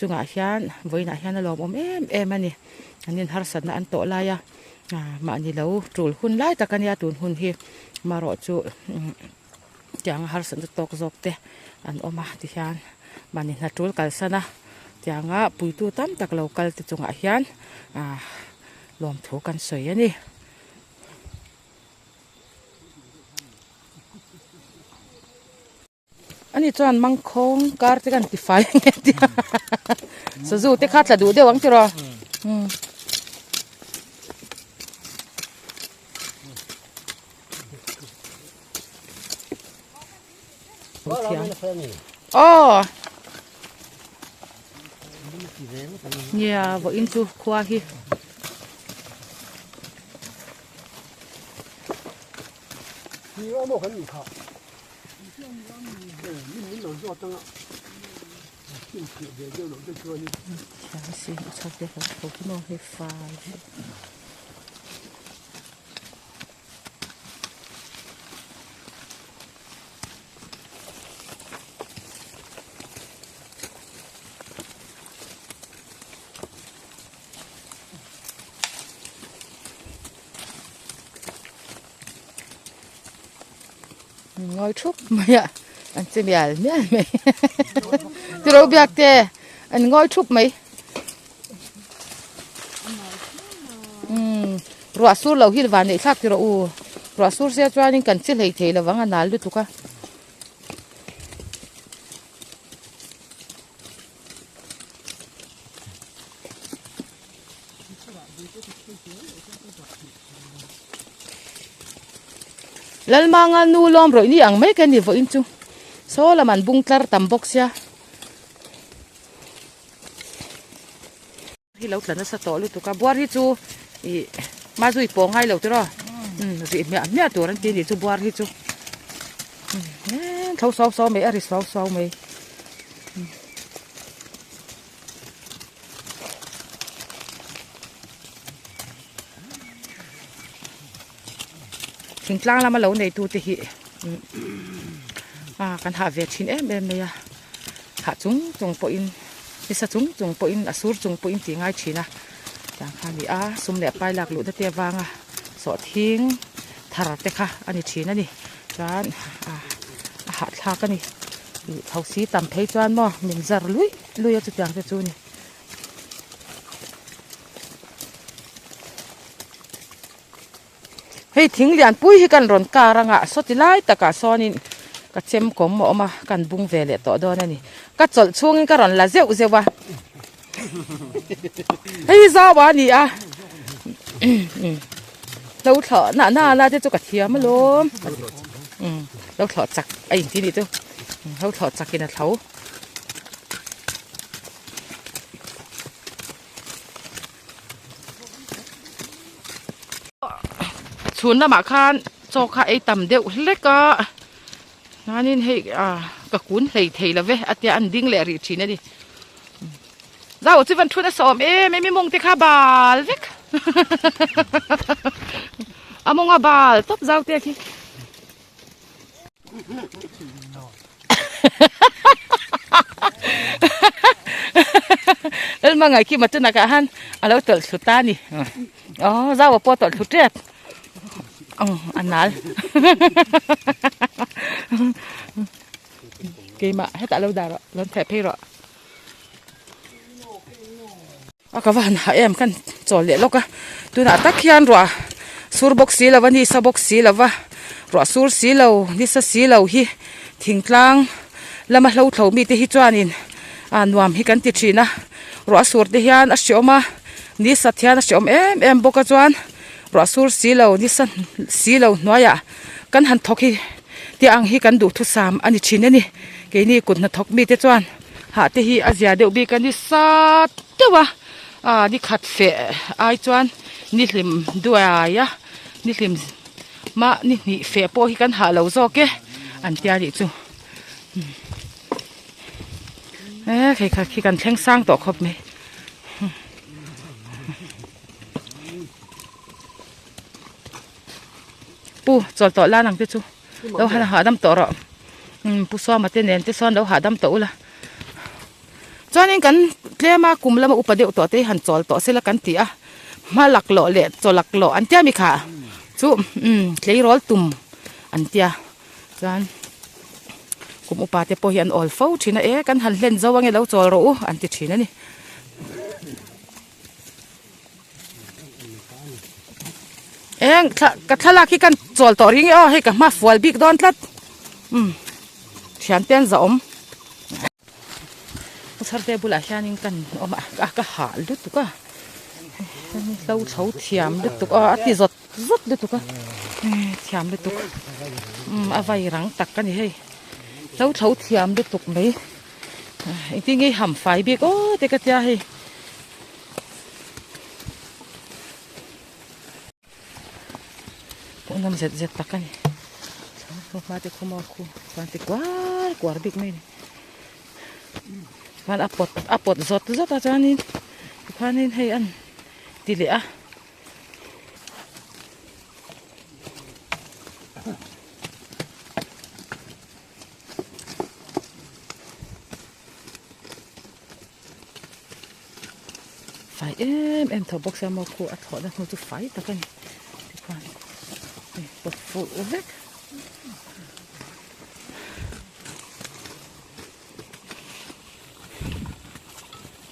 chungah hian vawiinah hian a lawmawm em em a ni an in harsatna an tawh lai a ah mahni lo tul hun lai tak a nia tun hun hi marawh chu tianga harsatna tawk zawk te an awm a tihian mahni hna tul kalsan a tianga puitu tam tak lo kal te chungah hian ah lawmthu kan sawi a ni. Ani chuan mangkhawng kar te kan tifai ang nge tia sazu te kha tla duh deuh ang tiraw umm. Aw nia vawiin chu khua hi. Ngawi thup mai a an che mial mial mai tilo biak te an ngawi thup mai umm ruah sur loh hi van neih thlak tiraw u ruah sur sia chuanin kan che hlei thei lovang a nal lutuk a. Lalmanga nu lawm rawih ni ang mai ka ni vawiin chu saw lam an bung tlar tam bawk sia hi lo tla nasa tawh lutuk a buar hi chu ih mazui pawh ngai lo tiraw umm rih hmiah hmiah tur an ti a nih chu buar hi chu umm tho suau suau mai a ri suau suau mai. Thingtlang lama lo neitu te hi ah kan hah ve thin em em mai a hah chung chung pawhin nisa chung chung pawhin a sur chung pawhin tih ngai thin a tiang kha a ni a sum leh pai lak luhna te avanga sawhthing thar te kha a ni thin a ni chuan ah a hahthlak a ni ih thosi tam phei chuan maw min zar luih luih a chutiang te chu a ni. Hei thing lian pui hi kan rawn kar anga sawti lai takah sawnin ka chem kawm a awm a kan bung ve leh tawh dawn a ni ka chawlh chhungin ka rawn la zeuh zeuh a hei hi zau a ni a lo thlawh na na na te chu ka thiam alawm lo thlawh chak a inti nih chu lo thlawh chakin a thlo. Chhun lamah khan chaw kha ei tam deuh hlek a chuanin hei ah ka kun hlei thei lo ve a tia an ding leh rih thin a ni zau chu van thun a sawm em em i mawng te kha bal vek a mawng a bal tawp zau te khi. Lalma ngai khi machuna ka han alo tawlh thlu ta ni aw zau pawh tawlh thlu tep ang a nal keimah hetah lo dah rawh lo theh phei rawh a ka va han hah em khan chawl leh lawk a tunah tak hian ruah sur bawk si lo va ni sa bawk si lo va ruah sur si lo ni sa si lo hi thingtlang lama hlo thlo mite hi chuanin ah nuam hi kan ti thin a ruah sur te hian a hreawm a ni sat hian a hreawm em em bawk a chuan ruah sur si lo ni sa si lo hnuaiah kan han thawk hi te ang hi kan duhthusam a ni thin a ni keini kut hnathawk mite chuan. Hah te hi a zia deuh bik a ni sat deuh a ah ni khat feh ai chuan ni hlim duai a ni hlim mah ni hnih feh pawh hi kan hah lo zawk e an tia nih chu e hei kha khi kan thleng sang tawh khawp mai. Pu chawl tawh lan ang te chu. Lo han hahdam tawh rawh. Umm Pu Suama te nen te sawn lo hahdam tawh ula. Chuanin kan tlema kum lama upa deuh tawh te hi han chawl tawh sela kan ti a, hma laklawh leh chaw laklawh an tia mi kha chu umm tleirawl tum an tia chuan kum upa te pawh hi an awl fo thin a, e kan han hlen zo ange lo chawl rawh u an ti thin a ni. Eng thla ka thlalak hi kan chawl tawh ring e aw hei ka hma fual bik dawn tlat umm thian te an za awm. Chharte bulah hianin kan awm a a ka hah lutuk a hlo chho thiam lutuk a a ti zawt zawt lutuk a thiam lutuk umm a vai rang tak a ni hei hlo chho thiam lutuk mai engtin nge i ham fai bik aw te ka tia hei. Pawh zet zet tak a ni hma te khu maw khu chuan ti kuar kuar bik mai a ni chuan a pawt a pawt zawt zawt a chuanin tikhuanin hei an ti leh a. Fai em em tho bawk sia maw khu a thlawhna hnu chu fai tak a ni tikhuan hei pawt fuh vek.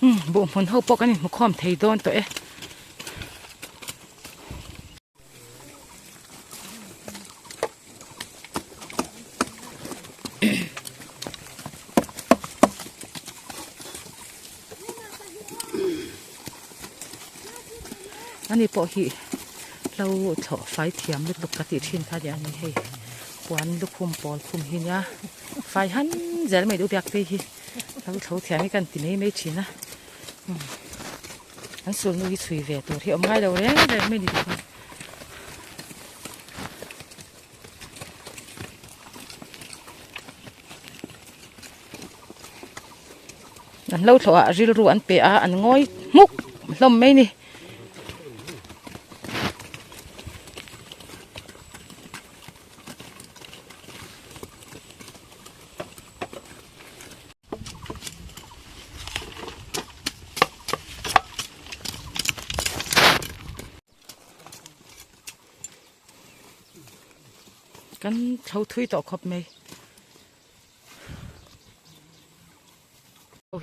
Umm buh hmun ho pawh kan inhmu khawm thei dawn tawh e. Ani pawh hi hlo thlawh fai thiam lutuk ka tih thin kha nia ni hei puan lukhum pawl khum hi nia fai han zel mai duh biak phei hi hlo thlo thiam hi kan ti mai mai thin a. An sulhnu hi chhui ve tur hi awm ngai lo reng reng mai ni bawk a. An lo thlawh ah rilru an pe a an ngawi hmuk hlawm mai ni. Kan thlo thui tawh khawp mai.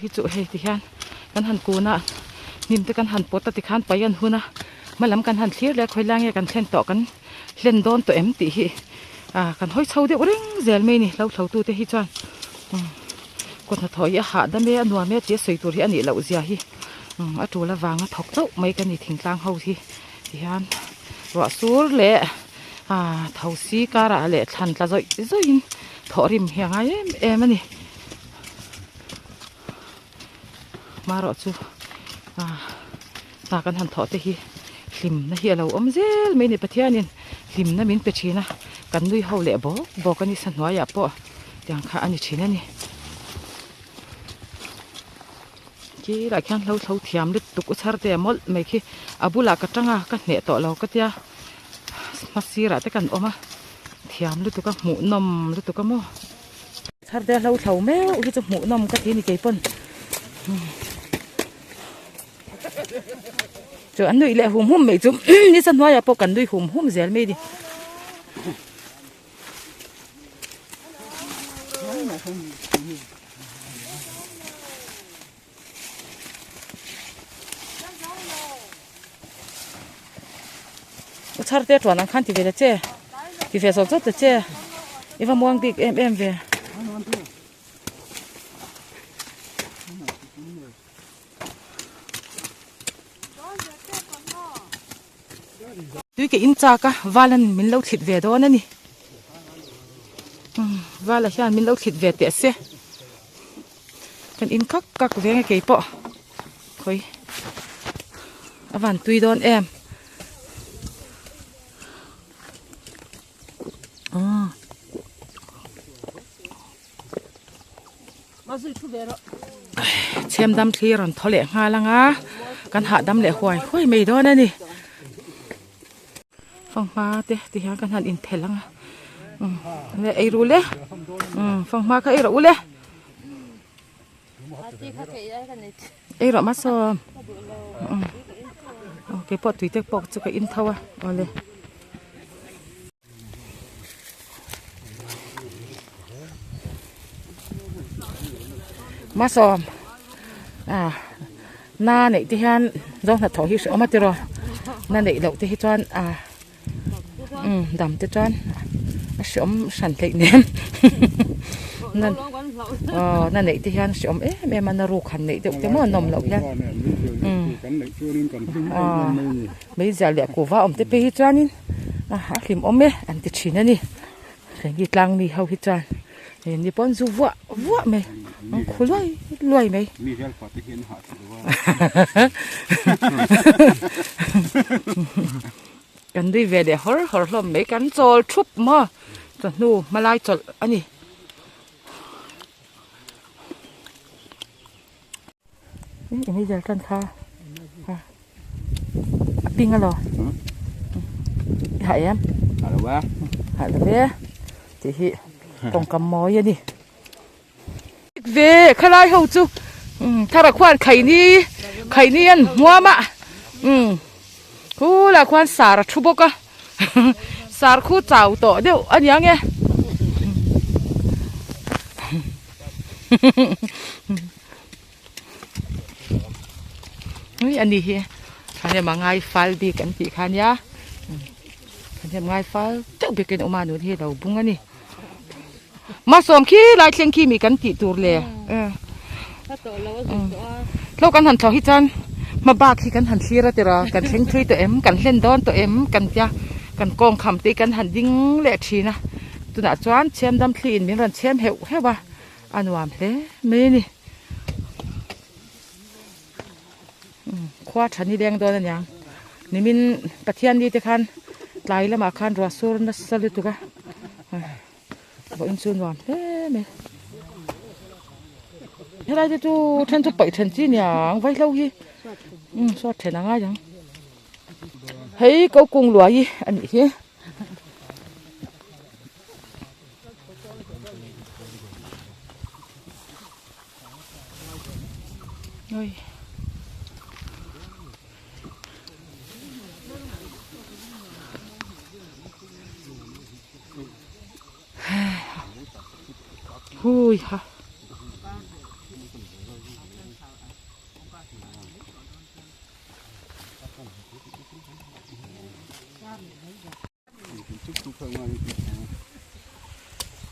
Hi chu hei ti hian kan han kun a hnim te kan han pawt a tikhan pai an hun a hmalam kan han thlir leh a khawilai nge kan thlen tawh kan hlen dawn tawh em tih hi ah kan hawi chho deuh reng zel mai a ni hlo thlo tu te hi chuan kut hnathawh hi a hahdam e a nuam e tih a sawi tur hi a nih loh zia hi a tul avanga thawk chauh mai ka ni thingtlang ho hi tihian ruah sur leh ah thosi karah leh thlan tla zawih zawih in thawh rim hi a ngai em em a ni. Hmarawh chu ah hna kan han thawh te hi hlimna hi a lo awm zel mai a ni Pathianin hlimna min pe thin a kan nui ho leh bawk bawk a ni sa hnuaiah pawh tiang kha a ni thin a ni. Kilai khian hlo thlo thiam lutuk u chhar te mawlh mai khi a bulah ka tang a ka hneh tawh lo ka tia hma sirah te kan awm a thiam lutuk a hmuhnawm lutuk a maw. Thar te hlo thlo meuh hi chu hmuhnawm ka ti a ni keipawn chu an nuih leh hum hum mai chu nisa hnuaiah pawh kan nui hum hum zel mai a ni. U chhar te tuan ang khan ti ve ta che ti ve zawt zawt ta che i va muang bik em em ve. Tui ka in chak a val an min lo thlit ve dawn a ni umm vala hian min lo thlit ve teh se kan in kak kak ve nge kei pawh khawi a van tui dawn em umm. Chhem dam thli rawn thaw leh nghal ang a kan hahdam leh huai huai mai dawn a ni fanghma te ti hian kan han inphel ang a umm ei ru le umm fanghma kha ei rawh u le. Ei rawh hmasa aw keipawh tui te pawh chu ka in tho a awle. Hmasawm ah na neih te hian zo hnathawh hi hrehawm a tiraw na neih loh te hi chuan ah umm dam te chuan a hrehawm hran hleih nen na aw na neih te hian hrehawm em em a na ruk han neih deuh te maw nawm loh hian umm aw meizial leh kuhva awm te phei hi chuanin a hlim awm e an ti thin a ni heng hi tlang mi ho hi chuan hei ni pawn zu vuah vuah mai an khu luai luai mai. Kan nui ve leh hawr hawr hlawm mai kan chawl thup maw chawhnu hmalai chawlh a ni. Meizial tan kha a ping alo i hah em hah lo a hah lo ve tih hi tawngkam mawi a ni ve khalai ho chu thara khuan khaini khaini an hmuam a umm khulah khuan sar a thu bawk a sar khu chau tawh deuh a niang e. Ui ani hi thahnem a ngai fal bik an tih kha nia thahnem ngai fal deuh bikin awm a nun hi a lo bung a ni hmasawm khi lai thleng khi mi kan tih tur le tlo kan han thlawh hi chuan hma bak hi kan han thlir a tiraw kan thleng thui tawh em kan hlen dawn tawh em kan tia kan kawng kham te hi kan han ding leh thin a tunah chuan chhem dam thli in min rawn chhem heuh heuh a. A nuam hle mai a ni. Khua tha ni leng dawn aniang. Nimin Pathian ni te khan tlai lamah khan ruah sur nasa lutuk a. Vawiin chu nuam hle mai. Helai te chu then chu paih then chi niang vaihlo hi. Suat then a ngai ang. Hei ko kung luai hi a nih hi. Ôi. Hui ha.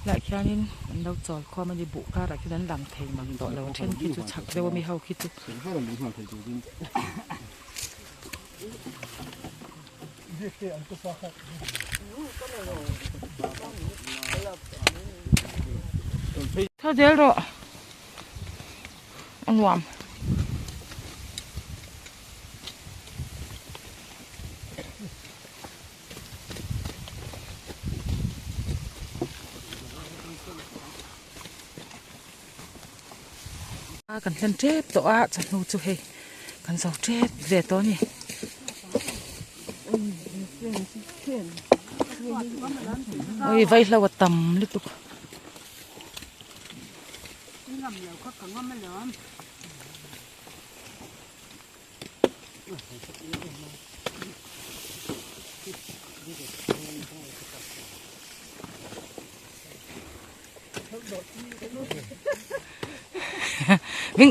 Lah khianin an lo chawl khawm a ni buh karah khian an lang thei mang tawh lo a then khi chu chhak deuh ami ho khi chu. Tho zel rawh a nuam. Kan hlen tep tawh a chawhnu chu hei kan zo tep ve tawh a ni. Ui vaihlo a tam lutuk.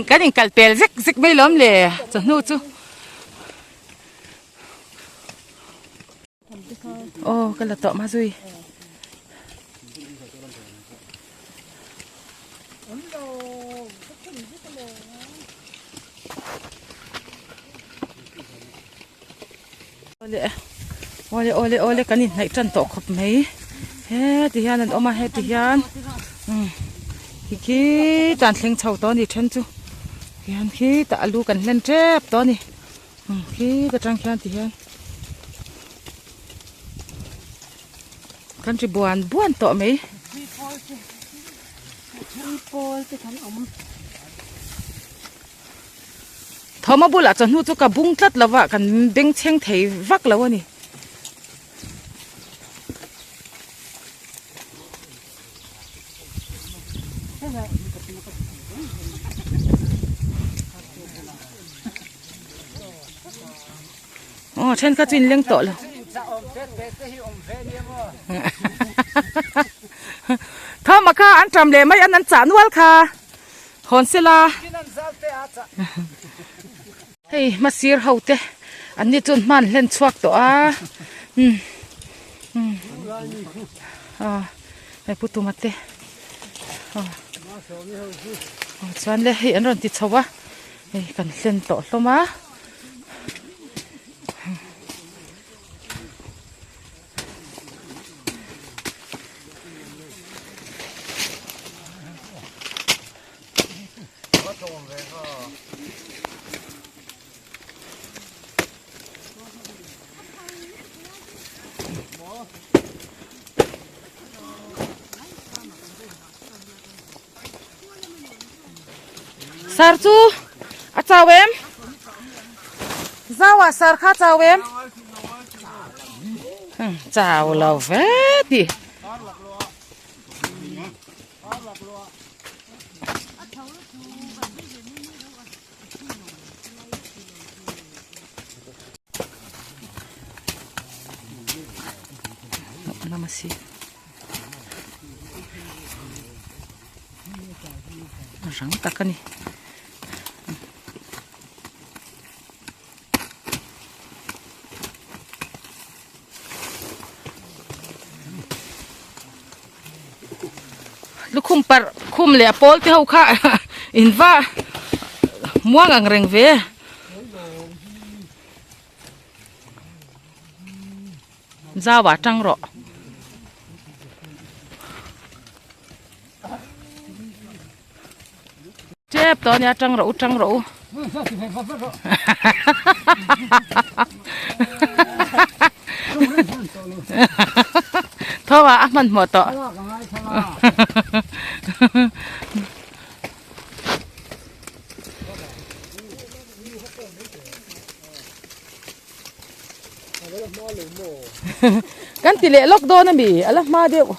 Kan inkal pel zek zek mai lawm le chawhnu chu. Aw ka la tawh mazui. Awle awle awle awle kan inhnaih tan tawh khawp mai heti hian an awm a heti hian umm khi khi tan thleng chho tawh a ni then chu hian khitah alu kan hlen tep tawh a ni. Khi ta tang khian ti hian kan ri buan buan tawh mai. Thawma bulah chawhnu chu ka bung tlat lo va kan bengchheng thei vak lo a ni. Aw thenkhat chu inleng tawh lo. Thawma kha an ṭam leh mai an an chah nual kha hawn sela. Hei hmasir ho te an ni chuan hman hlen chhuak tawh a umm umm aw hei pu tuma te aw chuan le hei an rawn ti chho a hei kan hlen tawh hlawm a. Sar chu a chau em? Zau ah sar kha chau em? Chau lo ve ti. Namasi. Rang tak a ni. Lukhum parh khum leh a pawl te ho kha in va muang ang reng ve. Zau ah tang rawh. Tep tawh ania tang rawh u tang rawh u. Tho ah a hmanhmawh tawh. Kan ti leh lawk dawn ami a la hma deuh.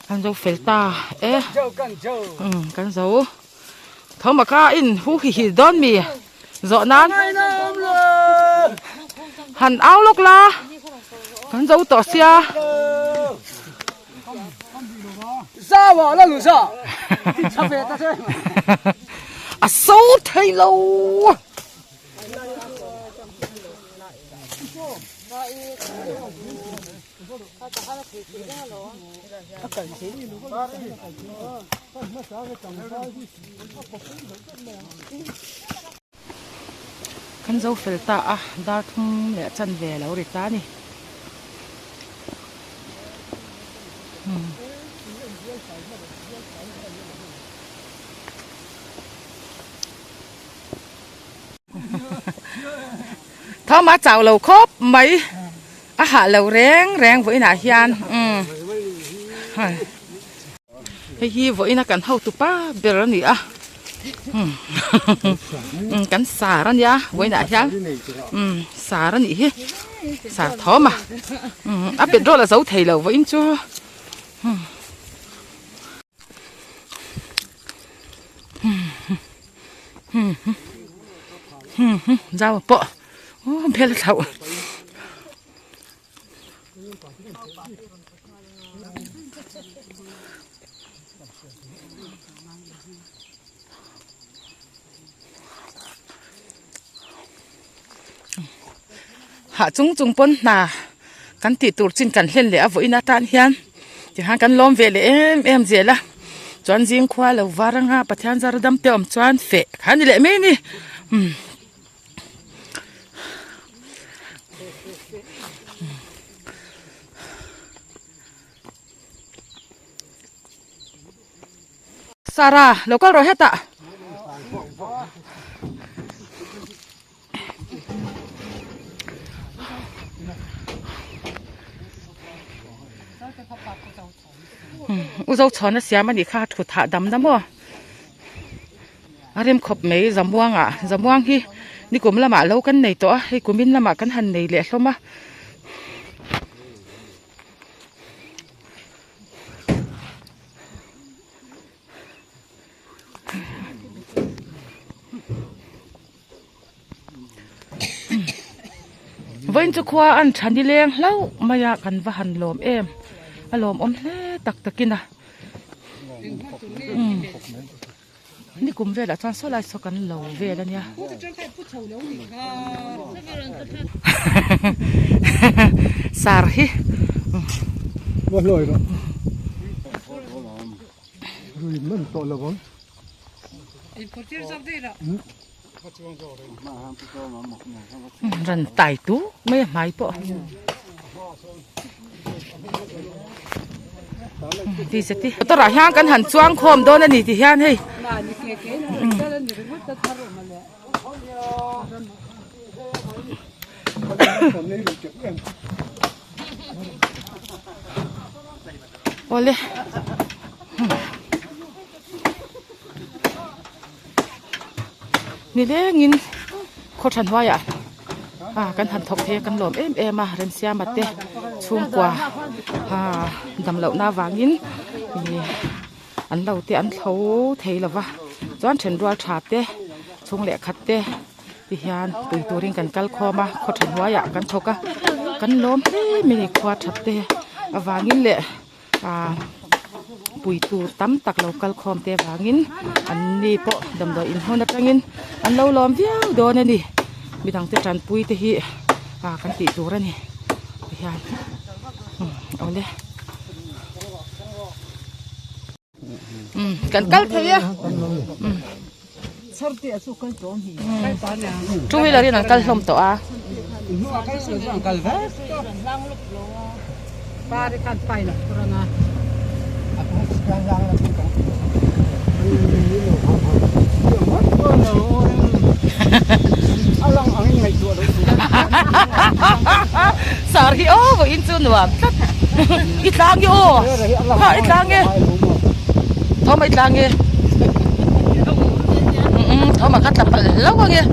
Kan zo fel ta e umm kan zo tho maka in hu hi hi dawn mi zawh nan han au lawk la kan zo tawh sia. A so thei lo. Kan zo fel ta a, dar thum leh chanve a lo ri ta a ni. Thawm a chau lo khawp mai a hah lo reng reng vawiinah hian umm hei hi vawiina kan hotu pa ber a ni a umm kan sar a nia vawiinah hian umm sar a nih hi sar thawm a umm a petrol a zo thei lo vawiin chu. Zau pawh aw bel thlauh hah chung chung pawn hna kan tih tur chin kan hlen leh a vawiin atan hian tikhan kan lawm ve leh em em zel a chuan zing khua lo var anga Pathian zar dam te awm chuan feh kha a ni leh mai a ni umm. Sara lo kal rawh hetah. U zo chhuan a siam a nih kha thut hahdam na maw a rem khawp mai zamuang ah zamuang hi nikum lamah lo kan nei tawh a hei kumin lamah kan han nei leh hlawm a. Vawiin chu khua an tha nileng hlauh mai a kan va han lawm em a lawmawm hle tak takin a umm nikum velah chuan saw lai saw kan lo vel a nia sar hi. Ran tai tu mai a hmai pawh ti se ti motor ah hian kan han chuang khawm dawn a ni ti hian hei awle. Nilengin khaw tha hnuaiah ah kan han thawk phei a kan lawm em em a Remsiama te chhungkua ah dam lohna avangin ih an lo te an thlo thei lo va chuan thenrual tha te chhung leh khat te ti hian pui turin kan kal khawm a khaw tha hnuaiah kan thawk a kan lawm hle mai a ni khua that te avangin leh. Aaa pui tur tam tak lo kal khawm te vangin an ni pawh damdawi in hmun atangin an lo lawm viau dawn a ni midang te tanpui te hi ah kan tih tur a ni tihian umm awle umm kan kal thei a umm two wheeler in an kal hlawm tawh a. Sar hi aw vawiin chu nuam tlat i tlang i aw ha i tlang e thawm a i tlang e umm thawm a kha tla palh hlauh ang e.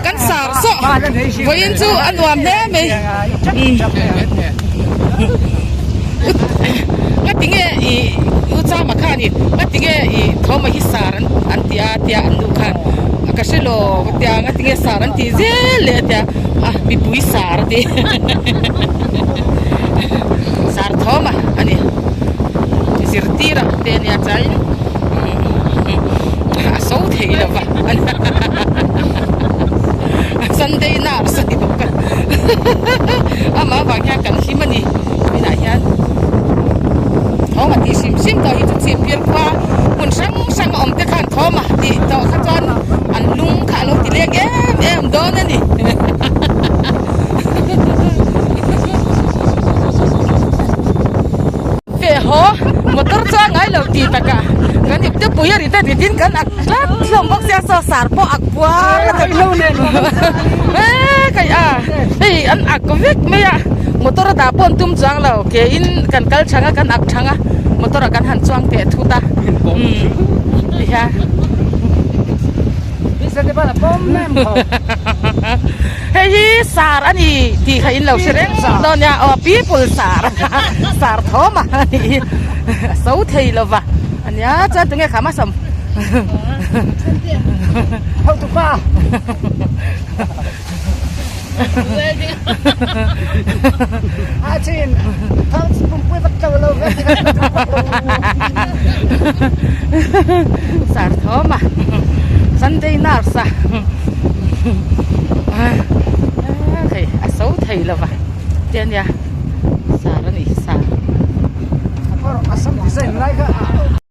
Kan sar sawh vawiin chu a nuam hle mai ngatinge ih u chama khanin ngatinge ih thawma hi sar an ti a tia an nu khan ka hre lo tia ngatinge sar an tih zel leh a tia a mipui sar a ti sar thawma a ni zirtir a te ania chuanin a so thei lo va Sunday nurse a ni bawk a amah avang hian kan hlim a ni tunah hian thawma tih hrim hrim tawh hi chu chhipphir khua hmun hrang hrang a awm te khan thawma tih tawh kha chuan an lung kha a lo ti leng em em dawn a ni. Feh haw motor chuan ngai lo ti taka kan ip te pui a ri ta ri tin kan ak tlat hlawm bawk sia saw sar pawh ak puar a e kai a hei an ak vek mai a motor a dah pawh an tum chuang lo ke in kan kal thang a kan ak thang a motor ah kan han chuang teh thut a umm tihian. Hei hi sar a ni tih kha in lo hre reng dawn nia aw people sar sar thawm a nih hi a so thei lo va ania chuan tunge kha hmasa Hotupa a chin thau pumpui vat lo lo ve sar thawm a Sunday nurse a hei a so thei lo va te ania sar a ni sar. Asam design lai kha.